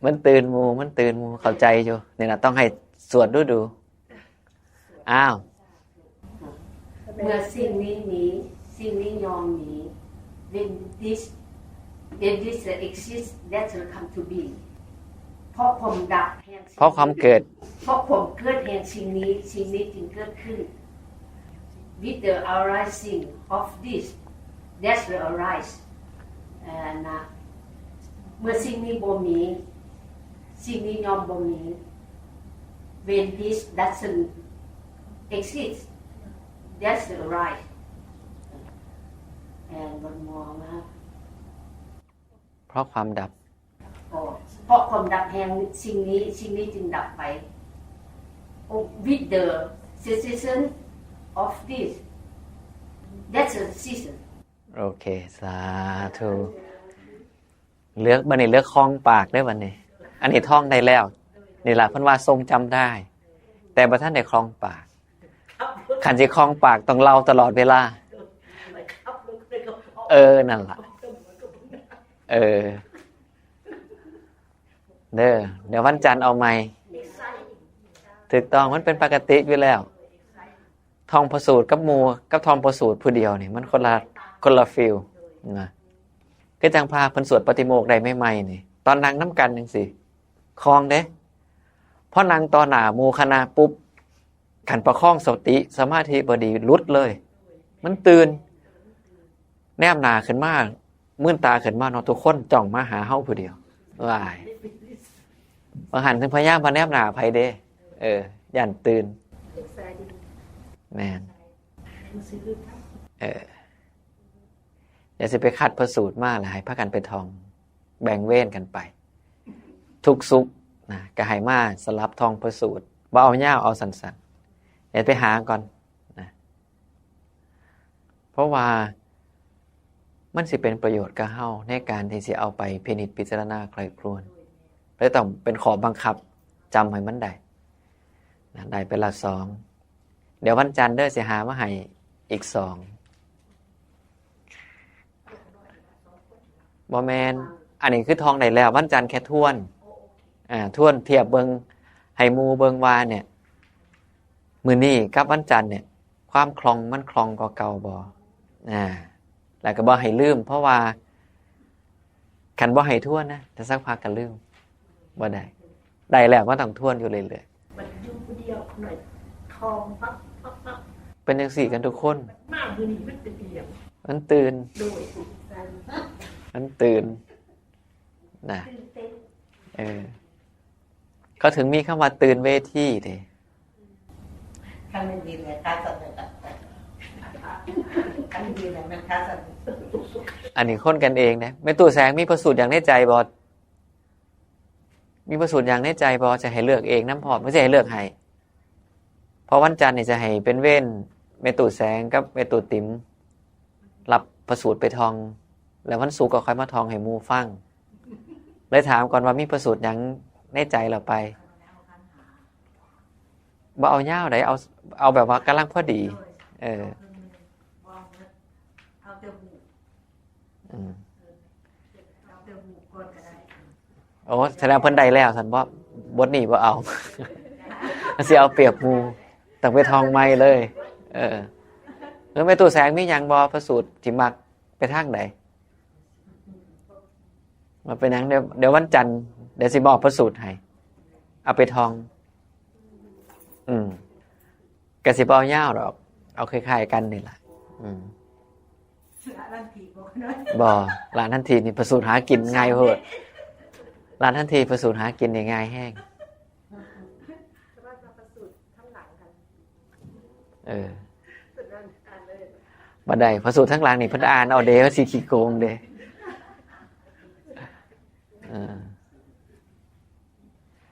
มันตื่นหมู่ มันตื่นหมู่ เข้าใจอยู่ นี่ล่ะต้องให้สวดดูดู อ้าว เมื่อสิ่งนี้มีสิ่งนี้ย่อมมี when this when this exists that will come to be เพราะความดับแห่งสิ่ง เพราะความเกิด เพราะความเกิดแห่งสิ่งนี้ สิ่งนี้จึงเกิดขึ้น with the arising of this that will arise เอ่อนะเมื่อสิ่งนี้บ่มี สิ่งนี้ย่อมบ่มี when this doesn't exist that will arise and one more นะ เพราะความดับ ก็เพราะความดับแห่งสิ่งนี้ สิ่งนี้จึงดับไป with the cessation of this that cessation โอเค สาธุ เลือกบัดนี้เลือกคล่องปากได้อบัดนี้ อันนี้ท่องได้แล้ว นี่ล่ะเพิ่นว่าทรงจำได้ แต่บ่ทันได้คล่องปาก คันสิคล่องปากต้องเล่าตลอดเวลา เออ นั่นล่ะ เออ เด้อ เดี๋ยววันจันทร์เอาใหม่ ถูกต้อง มันเป็นปกติอยู่แล้ว ท่องพระสูตรกับหมู่กับท่องพระสูตรผู้เดียวนี่ มันคนละ คนละ feel นะ คือจั่งพระเพิ่นสวดปาฏิโมกข์ได้ใหม่ๆนี่ ตอนนั่งนำกันจั่งซี้ คล่องเด้ พอนั่งต่อหน้าหมู่คณะปุ๊บ คันประคองสติสมาธิบ่ดีหลุดเลย มันตื่น แนมหน้าขึ้นมา มื่นตาขึ้นมาเนาะ ทุกคนจ้องมาหาเฮาผู้เดียว ว้าย บางหันถึงพยายามมาแนมหน้าไผเด้ เออ ย่านตื่น แม่น เออ อย่าสิไปคัดพระสูตรมาแล้วให้พากันไปท่อง แบ่งเวรกันไป ทุกสุขนะ ก็ให้มาสลับท่องพระสูตร บ่เอายาว เอาสั้นๆ เดี๋ยวไปหาก่อนนะ เพราะว่ามันสิเป็นประโยชน์กับเฮาในการที่สิเอาไปพินิจพิจารณาใคร่ครวญ เลยต้องเป็นข้อบังคับ จำให้มันได้นะ ได้ไปละสอง เดี๋ยววันจันทร์เด้อสิหามาให้อีกสอง บ่แม่น อันนี้คือท่องได้แล้ว วันจันทร์แค่ทวน อ่า ทวนเทียบเบิ่ง ให้หมู่เบิ่งว่าเนี่ย มื้อนี้กับวันจันทร์เนี่ย ความคล่องมันคล่องกว่าเก่าบ่ อ่า แล้วก็บ่ให้ลืม เพราะว่า คันบ่ให้ทวนนะ แต่สักพักก็ลืม บ่ได้ ได้แล้วมันต้องทวนอยู่เรื่อยๆ มันอยู่ผู้เดียวหน่อยทองปั๊บปั๊บปั๊บ เป็นจั่งซี้กันทุกคน มามื้อนี้มันเป็นเดียว มันตื่น โดย มันตื่นนะ ตื่นเต้น เออ เขาถึงมีคำว่าตื่นเวทีเด้ คันมันดีเลยค่ะสั่นเลยค่ะคันมันดีเลยมันค่ะสั่น อันนี้คนกันเองนะ แม่ตู้แสงมีพระสูตรอย่างในใจบ่ มีพระสูตรอย่างในใจบ่ จะให้เลือกเองนำพร้อม บ่สิให้เลือกให้ เพราะวันจันทร์นี่จะให้เป็นเวรแม่ตู้แสงกับแม่ตู้ติ๋ม รับพระสูตรไปท่อง แล้ววันศุกร์ก็ค่อยมาท่องให้หมู่ฟัง เลยถามก่อนว่ามีพระสูตรหยังในใจแล้วไป บ่เอายาวใด เอา เอาแบบว่ากำลังพอดี เออ เอาแต่หู อืม เอาแต่หูก่อนก็ได้ โอ้ แสดงเพิ่นได้แล้วซั่นบ่ บทนี้บ่เอา สิเอาเปรียบหมู่ ต้องไปท่องใหม่เลย เออ เออ แม่ตู้แสงมีหยังบ่ พระสูตรที่มักไปทางใด มาเป็นหยัง เดี๋ยว เดี๋ยววันจันทร์ เดี๋ยวสิบอกพระสูตรให้ เอาไปท่อง อืม ก็สิบ่เอายาวดอก เอาคล้ายๆกันนี่ล่ะ อืม ละลันทีบอกน้อย บ่ ละลันทีนี่พระสูตรหากินง่ายโพด ละลันทีพระสูตรหากินนี่ง่ายแฮง แต่ว่าจะประสูตรทั้งหลังกัน เออ สุดนั้นอ่านเลย บ่ได้ พระสูตรทั้งหลังนี่เพิ่นอ่านเอาเด้ ว่าสิขี้โกงเด้ เออ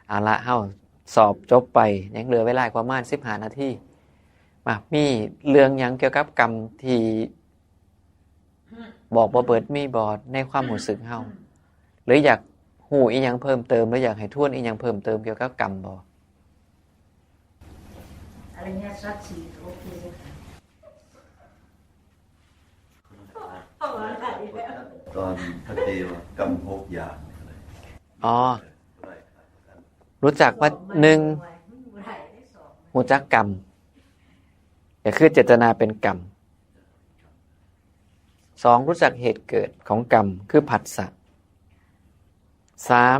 เอาละ เฮาสอบจบไป ยังเหลือเวลาอีกประมาณสิบห้านาที มา มีเรื่องหยังเกี่ยวกับกรรมที่บอกบ่เบิด มีบ่ในความรู้สึกเฮา หรืออยากฮู้อีหยังเพิ่มเติม หรืออยากให้ทวนอีหยังเพิ่มเติมเกี่ยวกับกรรมบ่ อะไรเงี้ยสักสี่โอเคเลยค่ะ ตอนพระเทวกรรมหกอย่างอะไร อ๋อ รู้จักว่า หนึ่ง รู้จักกรรม ก็คือเจตนาเป็นกรรม สอง รู้จักเหตุเกิดของกรรม คือผัสสะ สาม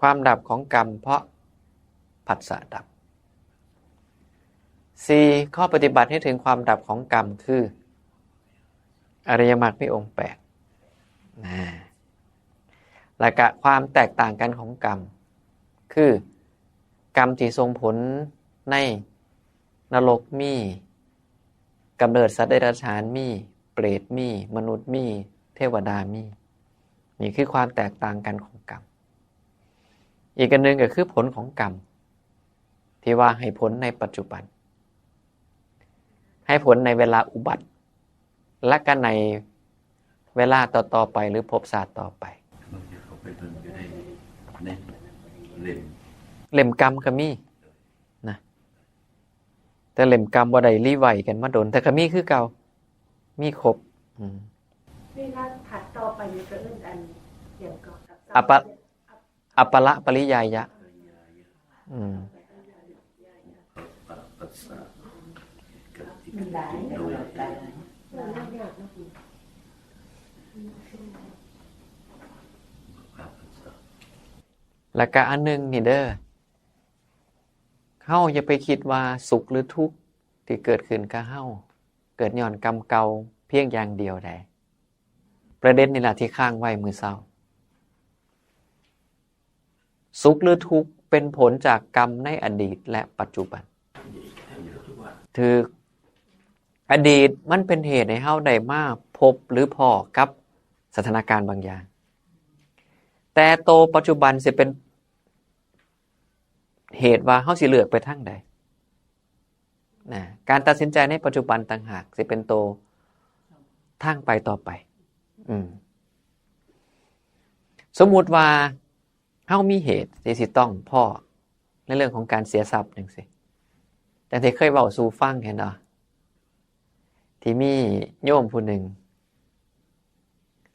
ความดับของกรรมเพราะผัสสะดับ สี่ ข้อปฏิบัติให้ถึงความดับของกรรมคือ อริยมรรคมีองค์แปด นะ และกะความแตกต่างกันของกรรม คือ กรรมที่ส่งผลในนรกมี กำเนิดสัตว์เดรัจฉานมี เปรตมี มนุษย์มี เทวดามี นี่คือความแตกต่างกันของกรรม อีกอันหนึ่งก็คือผลของกรรม ที่ว่าให้ผลในปัจจุบัน ให้ผลในเวลาอุบัติ และก็ในเวลาต่อๆไปหรือภพชาติต่อไป บางทีเขาไปเบิ่งอยู่ในในเล่ม เล่มกรรมก็มีนะ แต่เล่มกรรมบ่ได้รีไวซ์กันมาโดน แต่ก็มีคือเก่า มีครบ อืม เวลาผัดต่อไปนี่ก็เอิ้นอันเขียนก็ อัปปะ อัปปะละปริยายะ อืม ปะปัสสะกับอีกโดย แล้วก็อันหนึ่งนี่เด้อ เฮาอย่าไปคิดว่าสุขหรือทุกข์ที่เกิดขึ้นกับเฮา เกิดย้อนกรรมเก่าเพียงอย่างเดียวได้ ประเด็นนี่แหละที่ค้างไว้มื้อเช้า สุขหรือทุกข์เป็นผลจากกรรมในอดีตและปัจจุบัน ถืออดีตมันเป็นเหตุให้เฮาได้มาพบหรือพ้อกับสถานการณ์บางอย่าง แต่โตปัจจุบันสิเป็นเหตุว่าเฮาสิเลือกไปทางใดนะ การตัดสินใจในปัจจุบันต่างหากสิเป็นโตทางไปต่อไป อืม สมมุติว่าเฮามีเหตุที่สิต้องพ้อในเรื่องของการเสียทรัพย์จังซี่ จังที่เคยเว้าสู่ฟังหั้นเนาะ ที่มีโยมผู้หนึ่ง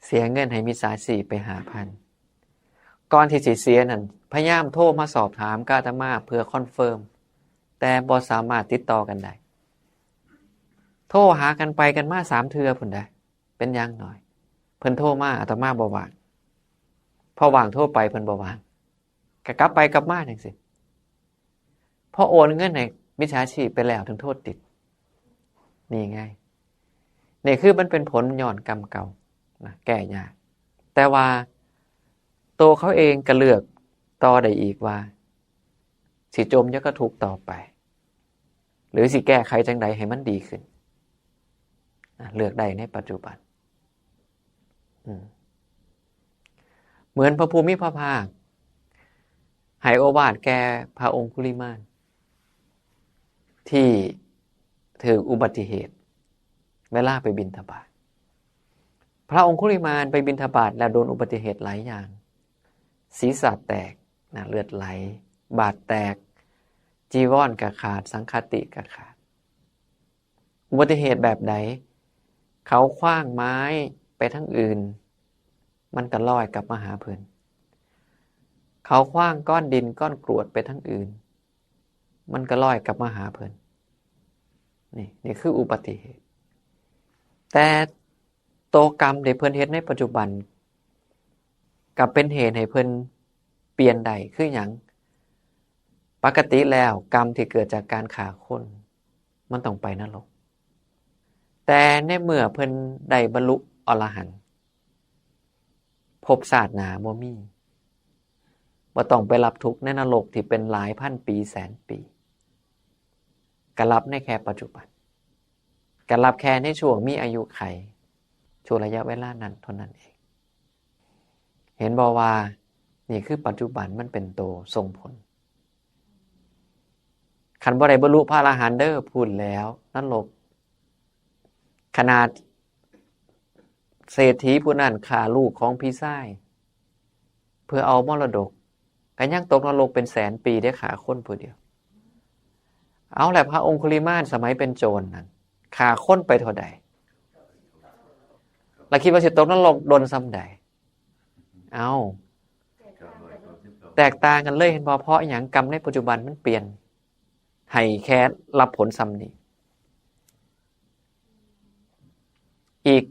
เสียเงินให้มิจฉาชีพไปห้าพัน ก่อนที่สิเสียนั่น พยายามโทรมาสอบถามกับอาตมาเพื่อคอนเฟิร์ม แต่บ่สามารถติดต่อกันได้ โทรหากันไปกันมาสามเทื่อพุ้นเด้ เป็นอย่างน้อย เพิ่นโทรมาอาตมาบ่ว่าง พอว่างโทรไปเพิ่นบ่ว่าง ก็กลับไปกลับมาจังซี่ พอโอนเงินให้มิจฉาชีพไปแล้วถึงโทษติด นี่ไง นี่คือมันเป็นผลย้อนกรรมเก่านะ แก้ยาก แต่ว่าตัวเขาเองก็เลือกต่อได้อีกว่า สิจมอยู่กับทุกข์ต่อไป หรือสิแก้ไขจังใดให้มันดีขึ้นนะ เลือกได้ในปัจจุบัน อืม เหมือนพระผู้มีพระภาค ให้โอวาทแก่พระองคุลิมาน ที่ถืกอุบัติเหตุ เวลาไปบิณฑบาต พระองคุลิมานไปบิณฑบาตแล้วโดนอุบัติเหตุหลายอย่าง ศีรษะแตกนะ เลือดไหล บาตรแตก จีวรก็ขาด สังฆาติก็ขาด อุบัติเหตุแบบใด เขาขว้างไม้ไปทางอื่น มันก็ลอยกลับมาหาเพิ่น เขาขว้างก้อนดินก้อนกรวดไปทางอื่น มันก็ลอยกลับมาหาเพิ่น นี่ นี่คืออุบัติเหตุ แต่โตกรรมที่เพิ่นเฮ็ดในปัจจุบัน ก็เป็นเหตุให้เพิ่นเปลี่ยนได้ คือหยัง ปกติแล้วกรรมที่เกิดจากการฆ่าคน มันต้องไปนรก แต่ในเมื่อเพิ่นได้บรรลุอรหันต์ ภพชาติหน้าบ่มี บ่ต้องไปรับทุกข์ในนรกที่เป็นหลายพันปีแสนปี ก็รับในแค่ปัจจุบัน ก็รับแค่ในช่วงมีอายุขัย ช่วงระยะเวลานั้นเท่านั้นเอง เห็นบ่ว่านี่คือปัจจุบันมันเป็นโตส่งผล คันบ่ได้บรรลุพระอรหันต์เด้อ พู้นแล้วนรก ขนาดเศรษฐีผู้นั้นฆ่าลูกของพี่ชาย เพื่อเอามรดก ก็ยังตกนรกเป็นแสนปีเด้ ฆ่าคนผู้เดียว เอาแหละ พระองคุลิมานสมัยเป็นโจรนั่น ฆ่าคนไปเท่าใด แล้วคิดว่าสิตกนรกโดนส่ำใด เอา แตกต่างกันเลย เห็นบ่ เพราะหยัง กรรมในปัจจุบันมันเปลี่ยน ให้แค่รับผลส่ำนี้ อีก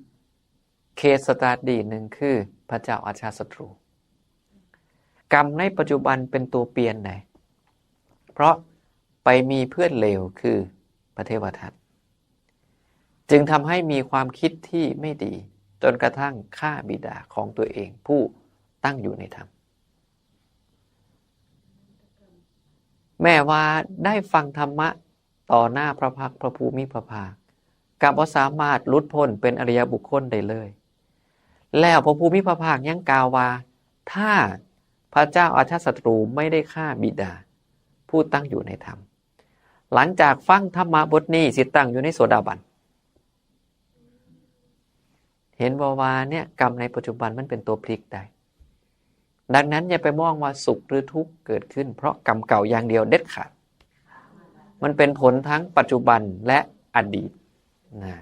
case study หนึ่งคือพระเจ้าอาชาติศัตรู กรรมในปัจจุบันเป็นตัวเปลี่ยนได เพราะไปมีเพื่อนเลวคือพระเทวทัต จึงทำให้มีความคิดที่ไม่ดี จนกระทั่งฆ่าบิดาของตัวเองผู้ตั้งอยู่ในธรรม แม้ว่าได้ฟังธรรมะต่อหน้าพระพักตร์พระผู้มีพระภาค กลับบ่สามารถหลุดพ้นเป็นอริยบุคคลได้เลย แล้วพระผู้มีพระภาคยังกล่าวว่า ถ้าพระเจ้าอาชาติศัตรูไม่ได้ฆ่าบิดา ผู้ตั้งอยู่ในธรรม หลังจากฟังธรรมะบทนี้สิตั้งอยู่ในโสดาบัน เห็นบ่ว่าเนี่ยกรรมในปัจจุบันมันเป็นตัวพลิกได้ ดังนั้นอย่าไปมองว่าสุขหรือทุกข์เกิดขึ้น เพราะกรรมเก่าอย่างเดียวเด็ดขาด มันเป็นผลทั้งปัจจุบันและอดีตนะ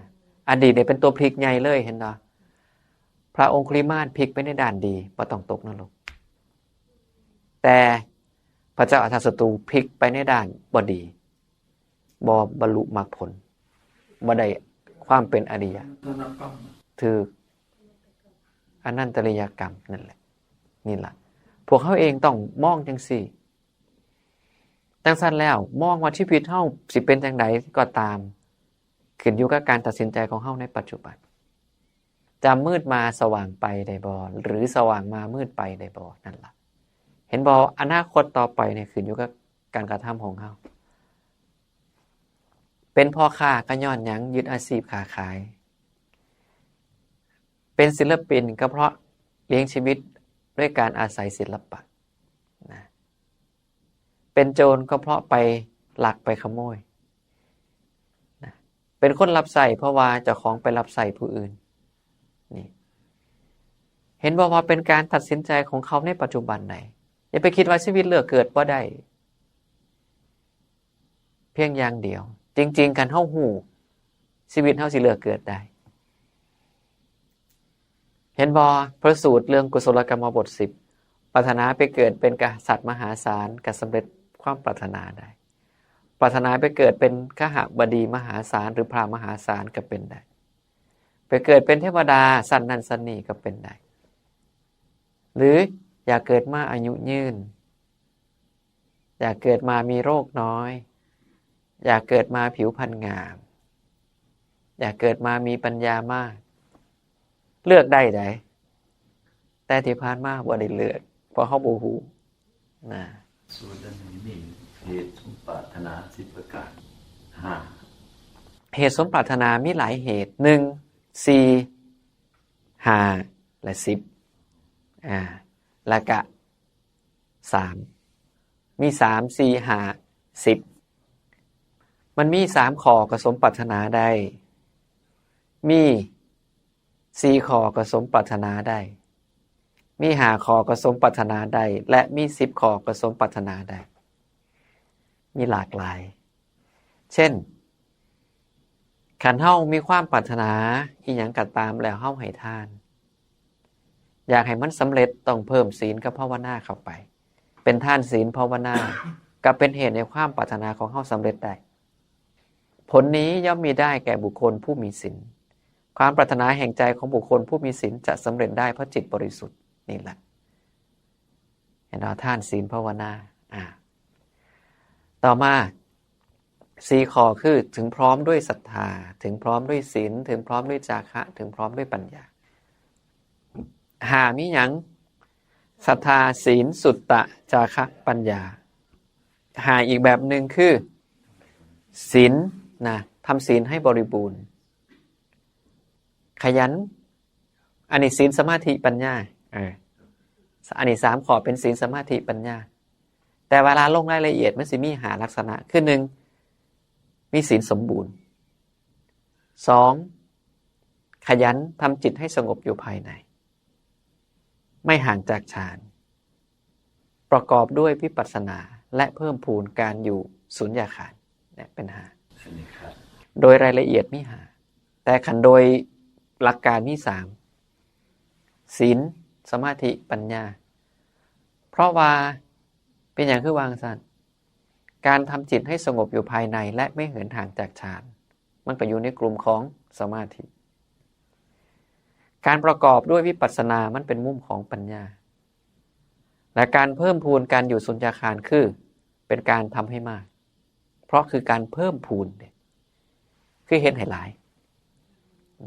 อดีตเนี่ยเป็นตัวพลิกใหญ่เลย เห็นบ่ พระองคุลิมาลพลิกไปในด้านดี บ่ต้องตกนรก แต่พระเจ้าอาชาติศัตรูพลิกไปในด้านบ่ดี บ่บรรลุมรรคผล บ่ได้ความเป็นอริยะ ถืกอนันตริยกรรมนั่นแหละ นี่ล่ะ พวกเฮาเองต้องมองจังซี่ จังซั่นแล้วมองว่าชีวิตเฮาสิเป็นจังใดก็ตาม ขึ้นอยู่กับการตัดสินใจของเฮาในปัจจุบัน จะมืดมาสว่างไปได้บ่ หรือสว่างมามืดไปได้บ่ นั่นล่ะ เห็นบ่ อนาคตต่อไปเนี่ยขึ้นอยู่กับการกระทำของเฮา เป็นพ่อค้าก็ย้อนหยัง ยึดอาชีพค้าขาย เป็นศิลปินก็เพราะเลี้ยงชีวิตด้วยการอาศัยศิลปะนะ เป็นโจรก็เพราะไปลักไปขโมยนะ เป็นคนรับใช้เพราะว่าเจ้าของไปรับใช้ผู้อื่น นี่ เห็นบ่ว่าเป็นการตัดสินใจของเขาในปัจจุบันใด อย่าไปคิดว่าชีวิตเลือกเกิดบ่ได้ เพียงอย่างเดียว จริงๆ คันเฮาฮู้ ชีวิตเฮาสิเลือกเกิดได้ เห็นบ่ พระสูตรเรื่องกุศลกรรมบทสิบ ปรารถนาไปเกิดเป็นกษัตริย์มหาศาล ก็สำเร็จความปรารถนาได้ ปรารถนาไปเกิดเป็นคหบดีมหาศาล หรือพราหมณ์มหาศาลก็เป็นได้ ไปเกิดเป็นเทวดาชั้นนั้นชั้นนี้ก็เป็นได้ หรืออยากเกิดมาอายุยืน อยากเกิดมามีโรคน้อย อยากเกิดมาผิวพรรณงาม อยากเกิดมามีปัญญามาก เลือกได้ได แต่ที่ผ่านมาบ่ได้เลือก เพราะเฮาบ่ฮู้นะ สูตรอันนี้มีเหตุสมปรารถนาสิบประการ ห้า เหตุสมปรารถนามีหลายเหตุ หนึ่ง สี่ ห้า และ สิบ อ่า แล้วก็ สาม มี สาม สี่ ห้า สิบ มันมี สาม ข้อก็สมปรารถนาได้ มี สี่ ข้อก็สมปรารถนาได้ มี ห้า ข้อก็สมปรารถนาได้ และมี สิบ ข้อก็สมปรารถนาได้ มีหลากหลาย เช่น คันเฮามีความปรารถนาอิหยังก็ตามแล้วเฮาให้ทาน อยากให้มันสำเร็จต้องเพิ่มศีลกับภาวนาเข้าไป เป็นทานศีลภาวนา ก็เป็นเหตุให้ความปรารถนาของเฮาสำเร็จได้ ผลนี้ย่อมมีได้แก่บุคคลผู้มีศีล ความปรารถนาแห่งใจของบุคคลผู้มีศีลจะสำเร็จได้เพราะจิตบริสุทธิ์ นี่แหละ เห็นบ่ ทานศีลภาวนา อ่า ต่อมา สี่ ข้อคือ ถึงพร้อมด้วยศรัทธา ถึงพร้อมด้วยศีล ถึงพร้อมด้วยจาคะ ถึงพร้อมด้วยปัญญา ห้า มีหยัง ศรัทธา ศีล สุตตะ จาคะ ปัญญา ห้า อีกแบบหนึ่งคือ ศีลนะ ทำศีลให้บริบูรณ์ ขยัน อันนี้ศีล สมาธิ ปัญญา เออ อันนี้ สาม ข้อเป็นศีล สมาธิ ปัญญา แต่เวลาลงรายละเอียดมันสิมี ห้า ลักษณะ คือ หนึ่ง มีศีลสมบูรณ์ สอง ขยันทำจิตให้สงบอยู่ภายใน ไม่ห่างจากฌาน ประกอบด้วยวิปัสสนา และเพิ่มพูนการอยู่สุญญาคาร เนี่ยเป็น ห้า อันนี้ครับ โดยรายละเอียดมี ห้า แต่คันโดยหลักการมี สาม ศีล สมาธิ ปัญญา เพราะว่าเป็นหยังคือวาจั่งซั้น การทำจิตให้สงบอยู่ภายในและไม่เหินห่างจากฌาน มันก็อยู่ในกลุ่มของสมาธิ การประกอบด้วยวิปัสสนามันเป็นมุมของปัญญา และการเพิ่มพูนการอยู่สุญญาคารคือเป็นการทำให้มาก เพราะคือการเพิ่มพูนเด้ คือเฮ็ดให้หลาย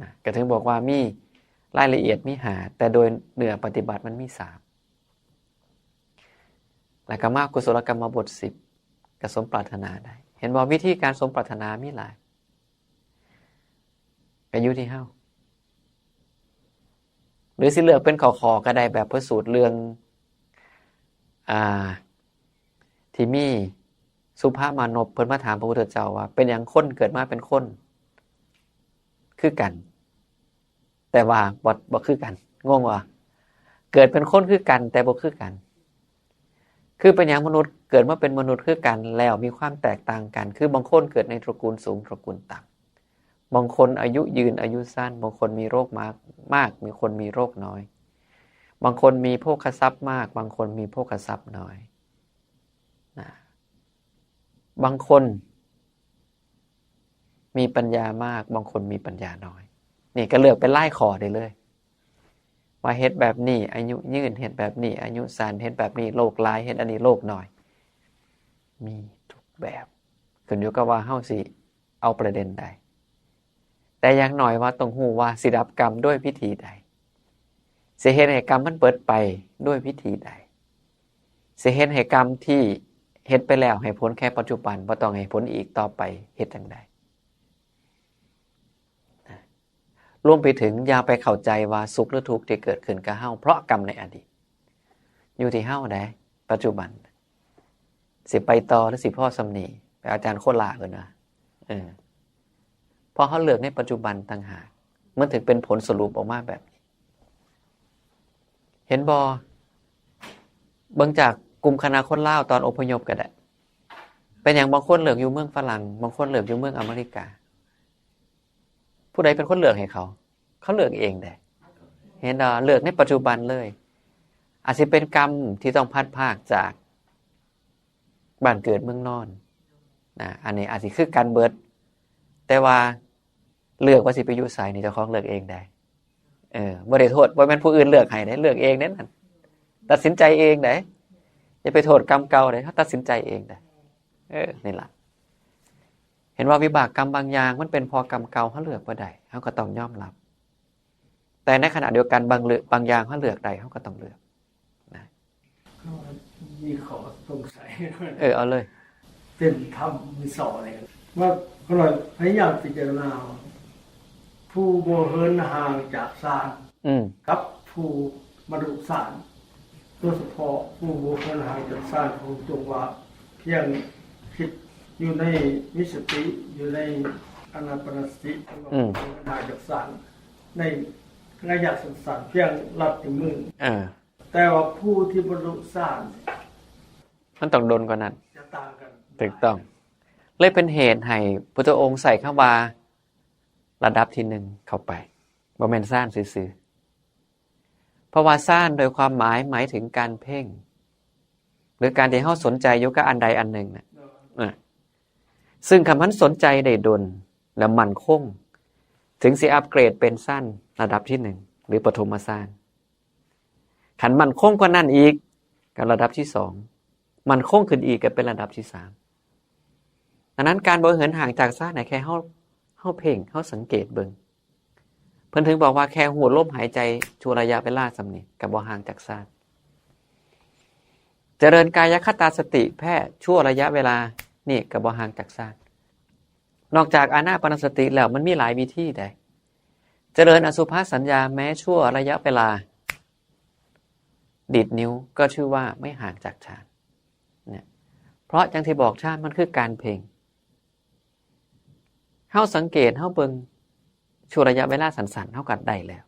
นะ ก็ถึงบอกว่ามีรายละเอียดมีห้า แต่โดยเนื้อปฏิบัติมันมีสาม แล้วก็มากุศลกรรมบทสิบ ก็สมปรารถนาได้ เห็นบ่ วิธีการสมปรารถนามีหลาย ก็อยู่ที่เฮา หรือสิเลือกเป็นข้อๆ ก็ได้ แบบพระสูตรเรื่อง อ่า ที่มีสุภามานพเพิ่นมาถามพระพุทธเจ้าว่า เป็นหยังคนเกิดมาเป็นคน คือกัน แต่ว่าบ่ บ่คือกัน งงบ่ เกิดเป็นคนคือกัน แต่บ่คือกัน คือเป็นหยังมนุษย์เกิดมาเป็นมนุษย์คือกัน แล้วมีความแตกต่างกัน คือบางคนเกิดในตระกูลสูง ตระกูลต่ำ บางคนอายุยืนอายุสั้น บางคนมีโรคมาก มาก มีคนมีโรคน้อย บางคนมีโภคทรัพย์มาก บางคนมีโภคทรัพย์น้อยนะ บางคนมีปัญญามาก บางคนมีปัญญาน้อย นี่ก็เลือกเป็นรายข้อได้เลย ว่าเฮ็ดแบบนี้อายุยืน เฮ็ดแบบนี้อายุสั้น เฮ็ดแบบนี้โรคหลาย เฮ็ดอันนี้โรคน้อย มีทุกแบบ ขึ้นอยู่กับว่าเฮาสิเอาประเด็นใด แต่อย่างน้อยว่าต้องรู้ว่าสิดับกรรมด้วยวิธีใด สิเฮ็ดให้กรรมมันเบิดไปด้วยวิธีใด สิเฮ็ดให้กรรมที่เฮ็ดไปแล้วให้ผลแค่ปัจจุบัน บ่ต้องให้ผลอีกต่อไป เฮ็ดจั่งใด รวมไปถึงอย่าไปเข้าใจว่าสุขหรือทุกข์ที่เกิดขึ้นกับเฮาเพราะกรรมในอดีต อยู่ที่เฮาเด้ ปัจจุบัน สิไปต่อหรือสิพอส่ำนี้ ไปอาจารย์โคราชเพิ่นว่า เออ เพราะเฮาเลือกในปัจจุบันต่างหาก มันถึงเป็นผลสรุปออกมาแบบนี้ เห็นบ่ เบิ่งจากกลุ่มคณะคนลาวตอนอพยพก็ได้ เป็นหยังบางคนเลือกอยู่เมืองฝรั่ง บางคนเลือกอยู่เมืองอเมริกา ผู้ใดเป็นคนเลือกให้เขา เขาเลือกเองเด้ เห็นบ่ เลือกในปัจจุบันเลย อาจสิเป็นกรรมที่ต้องพลัดพรากจากบ้านเกิดเมืองนอนนะ อันนี้อาจสิคือกันเบิด แต่ว่าเลือกว่าสิไปอยู่ไสนี่เจ้าของเลือกเองเด้ เออ บ่ได้โทษ บ่แม่นผู้อื่นเลือกให้เด้ เลือกเองเด้นั่น ตัดสินใจเองเด้ อย่าไปโทษกรรมเก่าเด้ เฮาตัดสินใจเองเด้ เออ นี่ล่ะ เห็นว่าวิบากกรรมบางอย่างมันเป็นเพราะกรรมเก่า เฮาเลือกบ่ได้ เฮาก็ต้องยอมรับ แต่ในขณะเดียวกันบางเลือก บางอย่างเฮาเลือกได้ เฮาก็ต้องเลือกนะ มีข้อสงสัย เออ เอาเลย เป็นธรรมมีสอนเลยว่าก็เลยพยายามพิจารณาว่าผู้บ่เหินห่างจากฌาน อืม กับผู้บรรลุฌาน โดยเฉพาะผู้บ่เหินห่างจากฌานของจงว่าเพียงคิดอยู่ในมีสติอยู่ในอานาปานสติ อืม เหินห่างจากฌานในระยะสั้นๆเพียงลัดนิ้วมือ เออ แต่ว่าผู้ที่บรรลุฌาน มันต้องโดนกว่านั้น จะต่างกัน ถูกต้อง เลยเป็นเหตุให้พุทธองค์ใส่คำว่าระดับที่หนึ่งเข้าไป บ่แม่นฌานซื่อๆ เพราะว่าฌานโดยความหมายหมายถึงการเพ่ง หรือการที่เฮาสนใจอยู่กับอันใดอันหนึ่งน่ะ อ่ะ ซึ่งคันมันสนใจได้ดนและมั่นคง ถึงสิอัปเกรดเป็นฌานระดับที่หนึ่ง หรือปฐมฌาน คันมั่นคงกว่านั้นอีก ก็ระดับที่สอง มั่นคงขึ้นอีกก็เป็นระดับที่สาม ดังนั้นการบ่เหินห่างจากฌานน่ะแค่เฮา เฮาเพ่ง เฮาสังเกตเบิ่ง เพิ่นถึงบอกว่าแค่ฮู้ลมหายใจชั่วระยะเวลาส่ำนี้ก็บ่ห่างจากฌาน เจริญกายคตาสติแค่ชั่วระยะเวลานี่ก็บ่ห่างจากฌาน นอกจากอานาปานสติแล้วมันมีหลายวิธีใด เจริญอสุภสัญญาแม้ชั่วระยะเวลา ดีดนิ้วก็ชื่อว่าไม่ห่างจากฌาน เนี่ย เพราะจั่งที่บอกฌานมันคือการเพ่ง เฮาสังเกต เฮาเบิ่งชั่วระยะเวลาสั้นๆ เฮาก็ได้แล้ว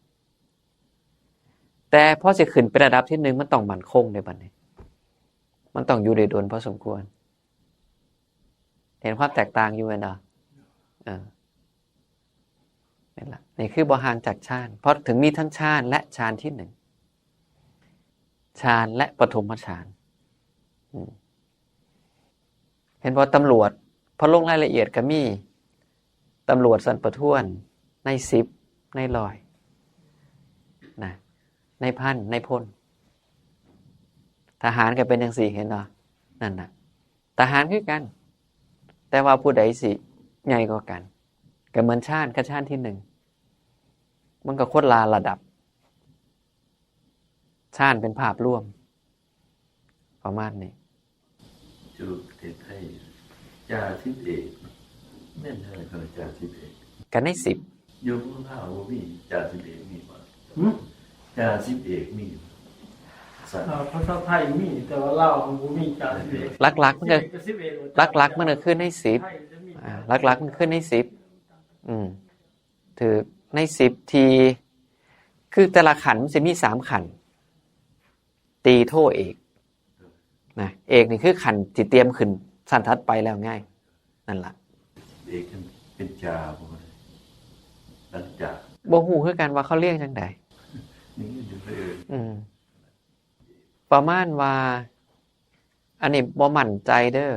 แต่พอสิขึ้นเป็นระดับที่หนึ่งมันต้องมั่นคงเด้บัดนี้ มันต้องอยู่ได้โดนพอสมควร เห็นความแตกต่างอยู่แม่นบ่ เออ นั่นล่ะ นี่คือบ่ห่างจากฌาน เพราะถึงมีทั้งฌานและฌานที่หนึ่ง ฌานและปฐมฌาน อืม เห็นบ่ ตำรวจ พอลงรายละเอียดก็มี ตำรวจชั้นประทวน นายสิบ นายร้อย นะ นายพัน นายพล ทหารก็เป็นจั่งซี้ เห็นบ่? นั่นน่ะ ทหารคือกัน แต่ว่าผู้ใดสิใหญ่กว่ากัน ก็เหมือนฌานกับฌานที่หนึ่ง มันก็คนละระดับ ฌานเป็นภาพรวม ประมาณนี้ อยู่ประเทศไทย จ่าสิบเอก แม่นเท่าไหร่ครับ จ่าสิบเอก กันในสิบ อยู่เมืองลาวบ่มีจ่าสิบเอก มีบ่? หึ? จ่าสิบเอกมีบ่? สัตว์ เอ่อ ภาษาไทยมี แต่ว่าลาวมันบ่มีจ่าสิบเอก หลักๆมันก็ สิบเอกกับสิบเอก หลักๆมันก็คือในสิบ ไทยจะมี อ่า หลักๆมันคือในสิบ อืม ถือในสิบที่ คือแต่ละขั้นมันสิมีสามขั้น ตรี โท เอก นะ เอกนี่คือขั้นที่เตรียมขึ้นชั้นถัดไปแล้วไง นั่นล่ะ เอกเป็นจ่าบ่ได้ หลังจาก บ่ฮู้คือกันว่าเขาเรียงจั่งใด นี่อยู่เด้อ อืม ประมาณว่า อันนี้บ่มั่นใจเด้อ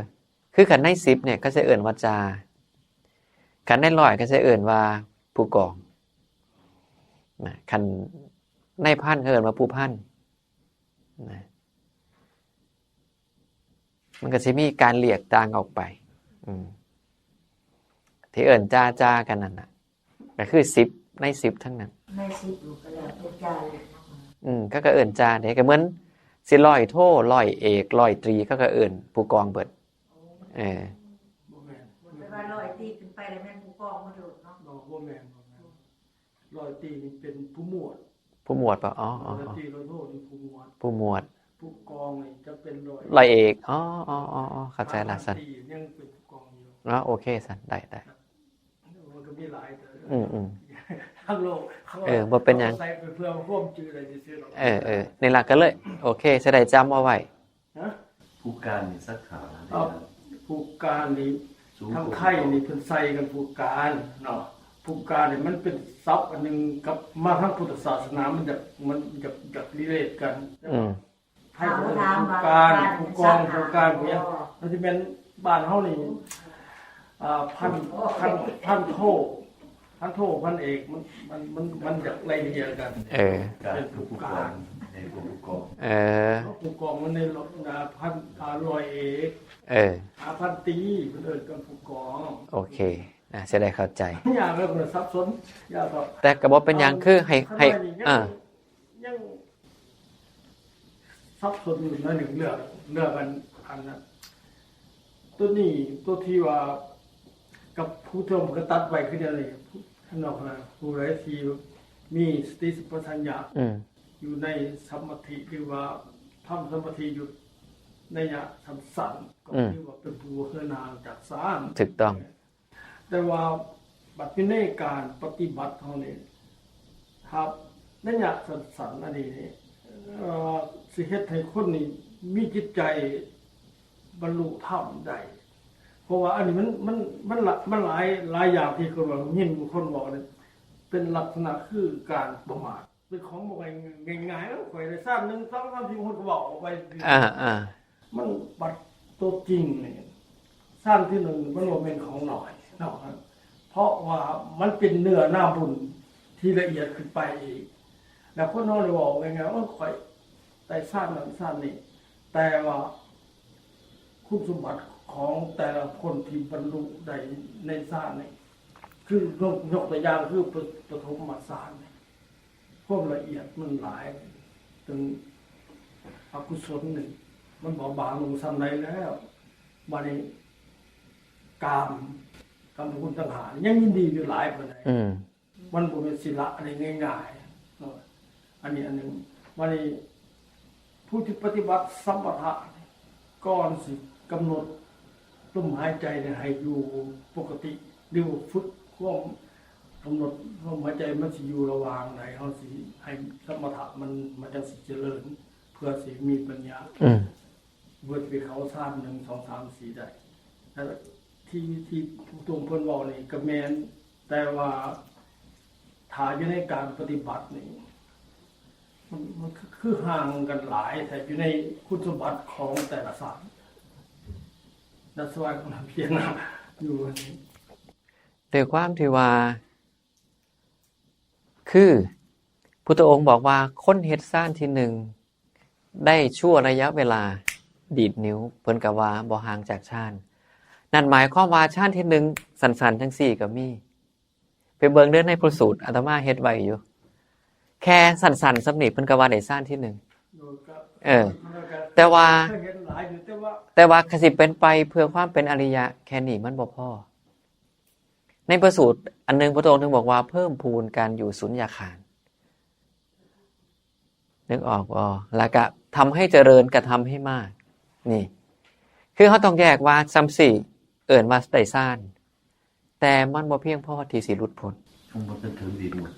คือคันในสิบเนี่ยเขาจะเอิ้นว่าจ่า คันในร้อยเขาจะเอิ้นว่าผู้กอง นะ คันในพันเขาเอิ้นว่าผู้พัน นะ มันก็สิมีการเรียกต่างออกไป อืม ที่เอิ้นจ่าจ่ากันนั่นน่ะ ก็คือสิบ ในสิบทั้งนั้น ในสิบอยู่ก็แล้วแต่จ่าเลยเนาะ อืม เขาก็เอิ้นจ่าเด้ ก็เหมือนสิร้อยโท ร้อยเอก ร้อยตรี เขาก็เอิ้นผู้กองเบิด เออ บ่แม่น บ่แม่นว่าร้อยตรีขึ้นไปแล้วแม่นผู้กองหมดโลดเนาะ บ่ บ่แม่น บ่แม่น ร้อยตรีนี่เป็นผู้หมวด ผู้หมวดปะ? อ๋อ อ๋อ ร้อยตรี ร้อยโทนี่ผู้หมวด ผู้หมวด ผู้กองนี่จะเป็นร้อย ร้อยเอก อ๋อ อ๋อ อ๋อ อ๋อ เข้าใจละ พันตรี สัน ยังเป็นผู้กองอยู่ อ๋อ โอเค สัน ได้ ได้ มันก็มีหลายแต่ อืม อืม ทั้งโลกเขา เออ บ่เป็นหยัง ใส่ไปเพื่อความจื่ออะไรซื่อๆหรอก เออ เออ นี่ล่ะก็เลย โอเค สิได้จำเอาไว้ ฮะ? ผู้การนี่สักขาว เอ่อ ผู้การนี่ สูง ทางไทยนี่เพิ่นใส่กันผู้การเนาะ ผู้การนี่มันเป็นศัพท์อันหนึ่งกับมาทางพุทธศาสนา มันจะ มันจะ จะ relate กัน อืม ไทยเพิ่นเป็นผู้การ ผู้กอง ผู้การพวกเนี้ย มันจะเป็นบ้านเฮานี่ อ่า พัน พัน พันโท พันโท พันเอก มัน มัน มัน มันจะไล่เรียงกัน เออ เป็นผู้การ เออ ผู้กอง เออ ผู้กองมันในรถนะ พัน อ่า ร้อยเอก เออ อ่า พันตรี เพิ่นเอิ้นกันผู้กอง โอเค อ่ะ จะได้เข้าใจ อย่าไปคนสับสน อย่าแบบ แต่ก็บ่เป็นหยัง คือให้ ให้ ข้างในนี่ยัง อ่า ยังสับสนอยู่หน่อยหนึ่ง เรื่อง เรื่องอัน อันนั้น ตัวนี้ ตัวที่ว่ากับผู้ที่ผมก็ตัดไว้คือเดี๋ยวนี้ ท่านบอกว่าผู้ใดที่มีสติสัมปชัญญะ อืม อยู่ในสมาธิ หรือว่าทำสมาธิอยู่ในระยะสั้นๆ ก็ อืม ถือว่าเป็นผู้เหินห่างจากฌาน ถูกต้อง แต่ว่าบัดนี้ในการปฏิบัติเฮานี่ ครับ ในระยะสั้นๆ อันนี้นี่ เอ่อ สิเฮ็ดให้คนนี่มีจิตใจบรรลุธรรมได้ เพราะว่าอันนี้มัน มัน มันละ มันหลาย หลายอย่างที่คนว่า ยินคนบอกนี่ เป็นลักษณะคือการประมาท เป็นของบ่ง่ายๆ เอ้า ข่อยได้ฌานหนึ่ง สอง สาม สี่ คนก็บอกออกไป อ่า อ่า มันบัดตัวจริงนี่ ฌานที่หนึ่งมันบ่แม่นของน้อยเนาะครับ เพราะว่ามันเป็นเนื้อนาบุญที่ละเอียดขึ้นไปอีก แล้วคนเฮานี่บอกง่ายๆ ว่าข่อยได้ฌานนั้นฌานนี้ แต่ว่าคุณสมบัติของแต่ละคนที่บรรลุได้ในฌานนี่ คือยก ยกตัวอย่างคือป ปฐมฌานนี่ ความละเอียดมันหลาย ถึงอกุศลนี่ มันเบาบางลงส่ำใดแล้ว บัดนี้กาม กามคุณตัณหา ยังยินดีอยู่หลายปานใด อืม มันบ่แม่นสิละได้ง่ายๆ เนาะ อันนี้อันหนึ่ง บัดนี้ผู้ที่ปฏิบัติสมถะ ก่อนสิกำหนดลมหายใจเนี่ยให้อยู่ปกติ หรือว่าฝึกความกำหนดลมหายใจมันสิอยู่ระหว่างใด เฮาสิให้สมถะมัน มันจังสิเจริญ เพื่อสิมีปัญญา อืม เพื่อสิไปเข้าฌานหนึ่ง สอง สาม สี่ ได้ แล้วที่ ที่ผู้ตรงเพิ่นเว้านี่ก็แม่น แต่ว่าถ้าอยู่ในการปฏิบัตินี่ มัน มันคือ คือห่างกันหลาย แต่อยู่ในคุณสมบัติของแต่ละฌาน that's why กำลังพิจารณาอยู่ ด้วยความที่ว่า คือ พุทธองค์บอกว่าคนเฮ็ดฌานที่หนึ่ง ได้ชั่วระยะเวลาดีดนิ้ว เพิ่นก็ว่าบ่ห่างจากฌาน นั่นหมายความว่าฌานที่หนึ่งสั้นๆจังซี่ก็มี ไปเบิ่งเด้อในพระสูตร อาตมาเฮ็ดไว้อยู่ แค่สั้นๆส่ำนี้เพิ่นก็ว่าได้ฌานที่หนึ่ง เออ แต่ว่า แต่ว่าคันสิเป็นไปเพื่อความเป็นอริยะ แค่นี้มันบ่พอ ในพระสูตรอันหนึ่งพระองค์ถึงบอกว่าเพิ่มพูนการอยู่สุญญาคาร นึกออกบ่ แล้วก็ทำให้เจริญกับทำให้มาก นี่ คือเราต้องแยกว่าส่ำซี่เอิ้นว่าได้ฌาน แต่มันบ่เพียงพอที่สิหลุดพ้น มันบ่ทันถึงดีหมด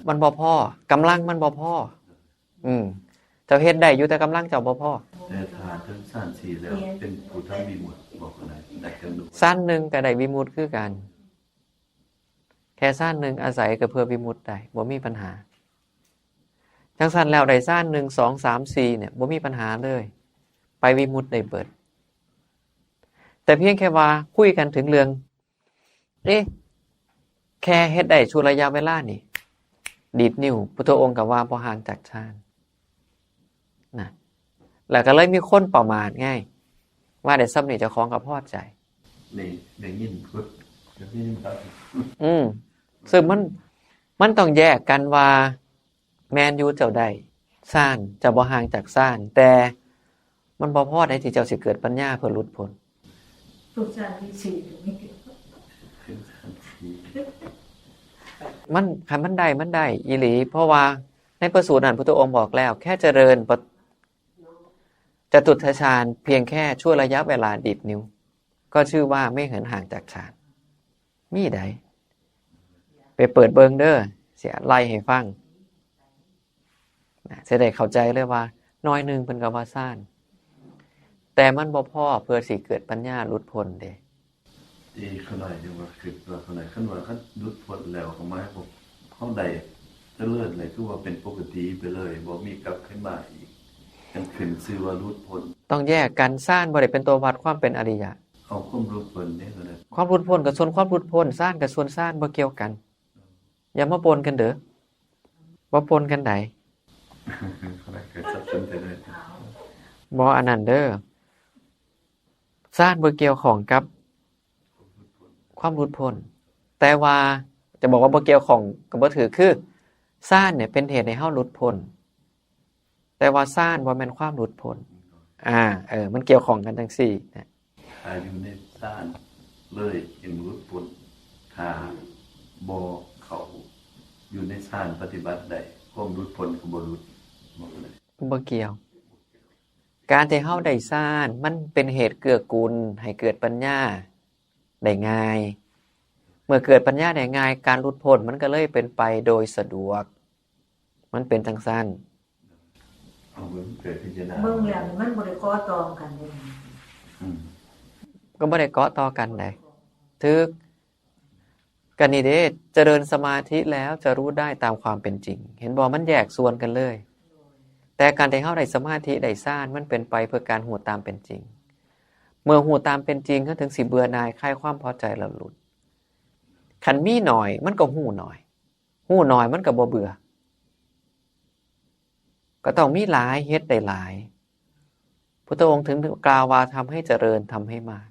มันบ่พอ กำลังมันบ่พอ อืม เจ้าเฮ็ดได้อยู่ แต่กำลังเจ้าบ่พอ แต่ถ้าถึงฌานสี่แล้ว เป็นผู้ทำวิมุตติ บอกว่าได้ ได้กันดู ฌานหนึ่งก็ได้วิมุตติคือกัน แค่ฌานหนึ่งอาศัยก็เพื่อวิมุตติได้ บ่มีปัญหา จังซั่นแล้วได้ฌานหนึ่ง สอง สาม สี่เนี่ย บ่มีปัญหาเลย ไปวิมุตติได้เบิด แต่เพียงแค่ว่าคุยกันถึงเรื่อง เอ๊ะ แค่เฮ็ดได้ชั่วระยะเวลานี่ ดีดนิ้ว พุทธองค์ก็ว่าบ่ห่างจากฌาน นะ แล้วก็เลยมีคนประมาทไง ว่าได้ส่ำนี้เจ้าของก็พอใจ ได้ ได้ยินพุทธ ได้ยินครับ อืม ซึ่งมัน มันต้องแยกกันว่า แม่นอยู่เจ้าได้ฌาน เจ้าบ่ห่างจากฌาน แต่มันบ่พอใดที่เจ้าสิเกิดปัญญาเพื่อหลุดพ้น ทุกฌานที่สี่อยู่นี่ ถึงฌานสี่ มัน คันมันได้ มันได้อีหลี เพราะว่าในพระสูตรนั้นพุทธองค์บอกแล้ว แค่เจริญปะ จตุตถฌานเพียงแค่ชั่วระยะเวลาดีดนิ้ว ก็ชื่อว่าไม่เหินห่างจากฌาน มีใด ไปเปิดเบิ่งเด้อ สิไล่ให้ฟัง นะ สิได้เข้าใจเลยว่า หน่อยหนึ่งเพิ่นก็ว่าฌาน แต่มันบ่พอเพื่อสิเกิดปัญญาหลุดพ้นเด้ เอ้ ข้าน้อยจังว่าคิดว่า ข้าน้อย คันว่าคันหลุดพ้นแล้วก็หมายความเฮาได้เจริญเลย คือว่าเป็นปกติไปเลย บ่มีกลับขึ้นมาอีก จังขึ้นชื่อว่าหลุดพ้น ต้องแยกกัน ฌานบ่ได้เป็นตัววัดความเป็นอริยะ เอาความหลุดพ้นเด้ ข้าน้อย ความหลุดพ้นก็ส่วนความหลุดพ้น ฌานก็ส่วนฌาน บ่เกี่ยวกัน อย่ามาปนกันเด้อ บ่ปนกันใด ข้าน้อยก็สับสนไปเลย บ่อันนั้นเด้อ ฌานบ่เกี่ยวข้องกับความหลุดพ้น แต่ว่าจะบอกว่าบ่เกี่ยวข้องก็บ่ถืก คือฌานเนี่ยเป็นเหตุให้เฮาหลุดพ้น แต่ว่าฌานบ่แม่นความหลุดพ้น อ่า เออ มันเกี่ยวข้องกันจังซี่นะ ถ้าอยู่ในฌานเลยจึงหลุดพ้น ถ้าบ่เข้าอยู่ในฌานปฏิบัติได้ ความหลุดพ้นก็บ่หลุด บ่เลย บ่เกี่ยว การที่เฮาได้ฌานมันเป็นเหตุเกื้อกูลให้เกิดปัญญาได้ง่าย เมื่อเกิดปัญญาได้ง่าย การหลุดพ้นมันก็เลยเป็นไปโดยสะดวก มันเป็นจังซั่น เอาเบิ่งเกิดพิจารณา เบิ่งแล้วนี่มันบ่ได้เกาะต่อกันเด้ อืม ก็บ่ได้เกาะต่อกันใด ถืก ก็นี่เด้ เจริญสมาธิแล้วจะรู้ได้ตามความเป็นจริง เห็นบ่ มันแยกส่วนกันเลย แต่การที่เฮาได้สมาธิได้ฌาน มันเป็นไปเพื่อการฮู้ตามเป็นจริง เมื่อฮู้ตามเป็นจริง เฮาถึงสิเบื่อหน่ายคลายความพอใจแล้วหลุด คันมีหน่อย มันก็ฮู้หน่อย ฮู้หน่อยมันก็บ่เบื่อ ก็ต้องมีหลาย เฮ็ดได้หลาย พุทธองค์ถึงกล่าวว่าทำให้เจริญ ทำให้มาก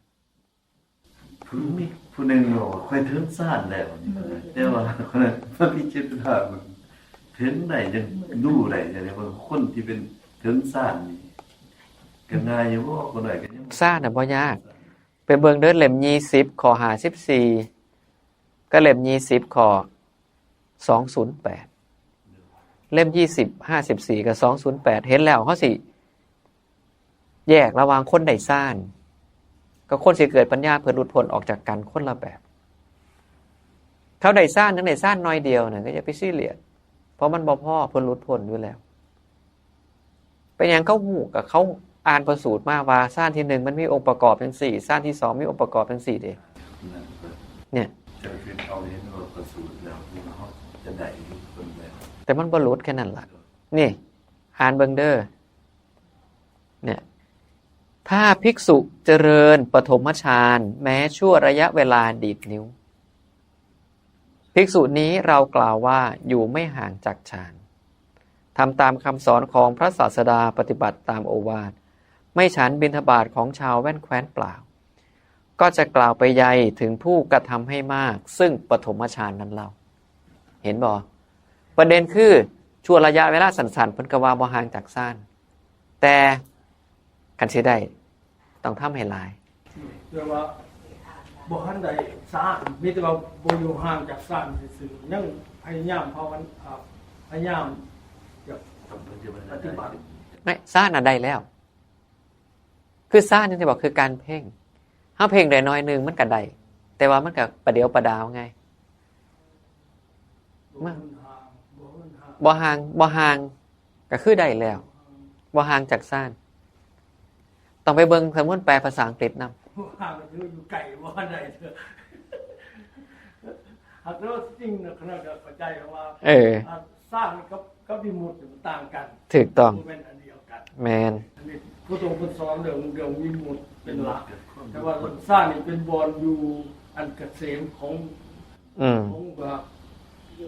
ผู้มีผู้หนึ่งบอกว่า "ข้อยถึงฌานแล้ว" นี่ อืม แต่ว่าคนนั้นมันมีเจตนามันถึงได้จังรู้ได้จังได๋ว่าคนที่เป็นถึงฌานนี่ ก็ง่ายอยู่บ่ คนน้อยก็ยัง ฌานน่ะบ่ยาก ไปเบิ่งเด้อเล่มยี่สิบ ข้อห้าสิบสี่ กับเล่มยี่สิบ ข้อสองศูนย์แปด เล่มยี่สิบ ห้าสิบสี่ กับ สองศูนย์แปด เห็นแล้วเฮาสิแยกระหว่างคนได้ฌานกับคนสิเกิดปัญญาเพื่อหลุดพ้นออกจากกันคนละแบบ เขาได้ฌาน จั่งได้ฌานหน่อยเดียวน่ะ ก็อย่าไปซีเรียส เพราะมันบ่พอเพื่อหลุดพ้นอยู่แล้ว เป็นหยังเขาฮู้ ก็เขาอ่านพระสูตรมาว่าฌานที่หนึ่งมันมีองค์ประกอบจั่งซี้ ฌานที่สองมีองค์ประกอบจั่งซี้เด้ เนี่ย จะเป็นเอาเห็นว่าประสูติแล้วเฮาจะได้อยู่คนเดียว แต่มันบ่หลุดแค่นั้นล่ะ นี่ อ่านเบิ่งเด้อ เนี่ย ถ้าภิกษุเจริญปฐมฌานแม้ชั่วระยะเวลาดีดนิ้ว ภิกษุนี้เรากล่าวว่าอยู่ไม่ห่างจากฌาน ทำตามคำสอนของพระศาสดา ปฏิบัติตามโอวาท ไม่ฉันบิณฑบาตของชาวแว่นแคว้นเปล่า ก็จะกล่าวไปใยถึงผู้กระทำให้มาก ซึ่งปฐมฌานนั้นเล่า เห็นบ่ ประเด็นคือ ชั่วระยะเวลาสั้นๆ เพิ่นก็ว่าบ่ห่างจากฌาน แต่คันสิได้ ต้องทำให้หลาย เรียกว่าบ่ทันได้ฌาน มีแต่ว่าบ่อยู่ห่างจากฌานซื่อๆ ยังพยายามภาวนา อ่า พยายามจะปฏิบัติ ไม่ ฌานน่ะได้แล้ว คือฌานนี่ที่บอกคือการเพ่ง เฮาเพ่งได้หน่อยหนึ่งมันก็ได้ แต่ว่ามันก็ประเดี๋ยวประดาวไง บ่มันห่างบ่มันห่าง บ่ห่าง บ่ห่าง ก็คือได้แล้ว บ่ห่างจากฌาน ต้องไปเบิ่งสมุนแปลภาษาอังกฤษนำ บ่ห่างก็ถืออยู่ไกลบ่ทันได้เถอะ หากเราจริงนะ ขนาดเข้าใจว่า เออ อ่าฌานกับกับวิมุตติมันต่างกัน ถูกต้อง บ่แม่นอันเดียวกัน แมน อันนี้พระองค์เพิ่นสอนเรื่องเรื่องวิมุตติเป็นหลัก แต่ว่าฌานนี่เป็นบ่อนอยู่อันเกษมของ อืม ของว่า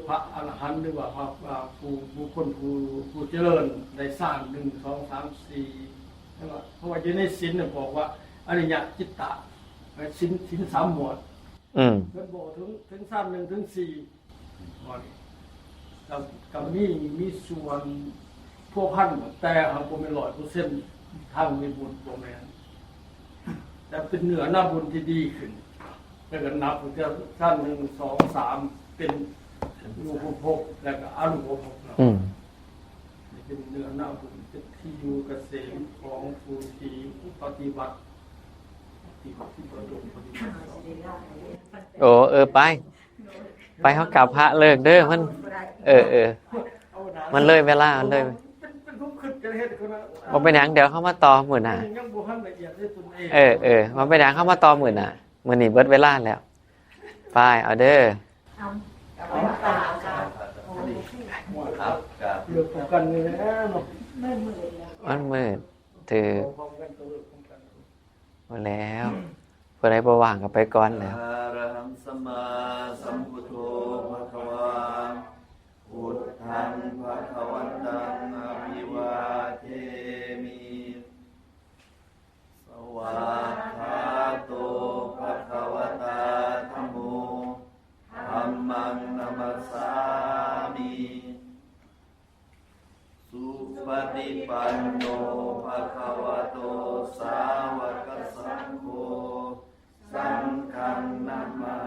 พระอรหันต์หรือว่าพระว่าผู้บุคคลผู้ผู้เจริญได้ฌานหนึ่งสองสามสี่ แต่ว่าเพราะว่าอยู่ในศีลเนี่ยบอกว่าอริยจิตตะ ศีลศีลสามหมวด อืม เพิ่นบอกถึงถึงฌานหนึ่งถึงสี่ ก็ก็มีมีส่วนพัวพัน แต่หากบ่แม่นร้อยเปอร์เซ็นต์ ทางวิมุตติบ่แม่น แต่เป็นเนื้อนาบุญที่ดีขึ้น แล้วก็นับตั้งแต่ฌานหนึ่งสองสาม เป็นรูปภพ แล้วก็อรูปภพเนาะ อืม เป็นเนื้อนาบุญ เป็นที่อยู่เกษมของผู้ที่ปฏิบัติ ที่ที่ประดมปฏิบัติ โอ้ เออ ไป ไปเฮากราบพระเลิกเด้อ มัน เออ เออ มันเลยเวลา มันเลย เป็นเป็นผู้คิดจะเฮ็ดคนละ บ่เป็นหยัง เดี๋ยวเฮามาต่อมื้อหน้า ยังบ่ทันละเอียดได้ตนเอง เออ เออ บ่เป็นหยัง เฮามาต่อมื้อหน้า มื้อนี้เบิดเวลาแล้ว ไป เอาเด้อ เอาเอาไว้ตามกัน เรื่องของกันนี่แหละเนาะ ไม่เหมือนแล้ว มันมืด ถือ พร้อมกันตัวเรื่องของกัน หมดแล้ว ผู้ใดบ่ว่างก็ไปก่อนแล้ว อะระหังสัมมาสัมพุทโธภะคะวา พุทธังภะคะวันตังอะภิวาเทมิ สวากขาโตภะคะวะตาธัมโม ธัมมังนะมัสสามิ สุปฏิปันโนภะคะวะโต สาวกสังโฆ สังฆังนะมา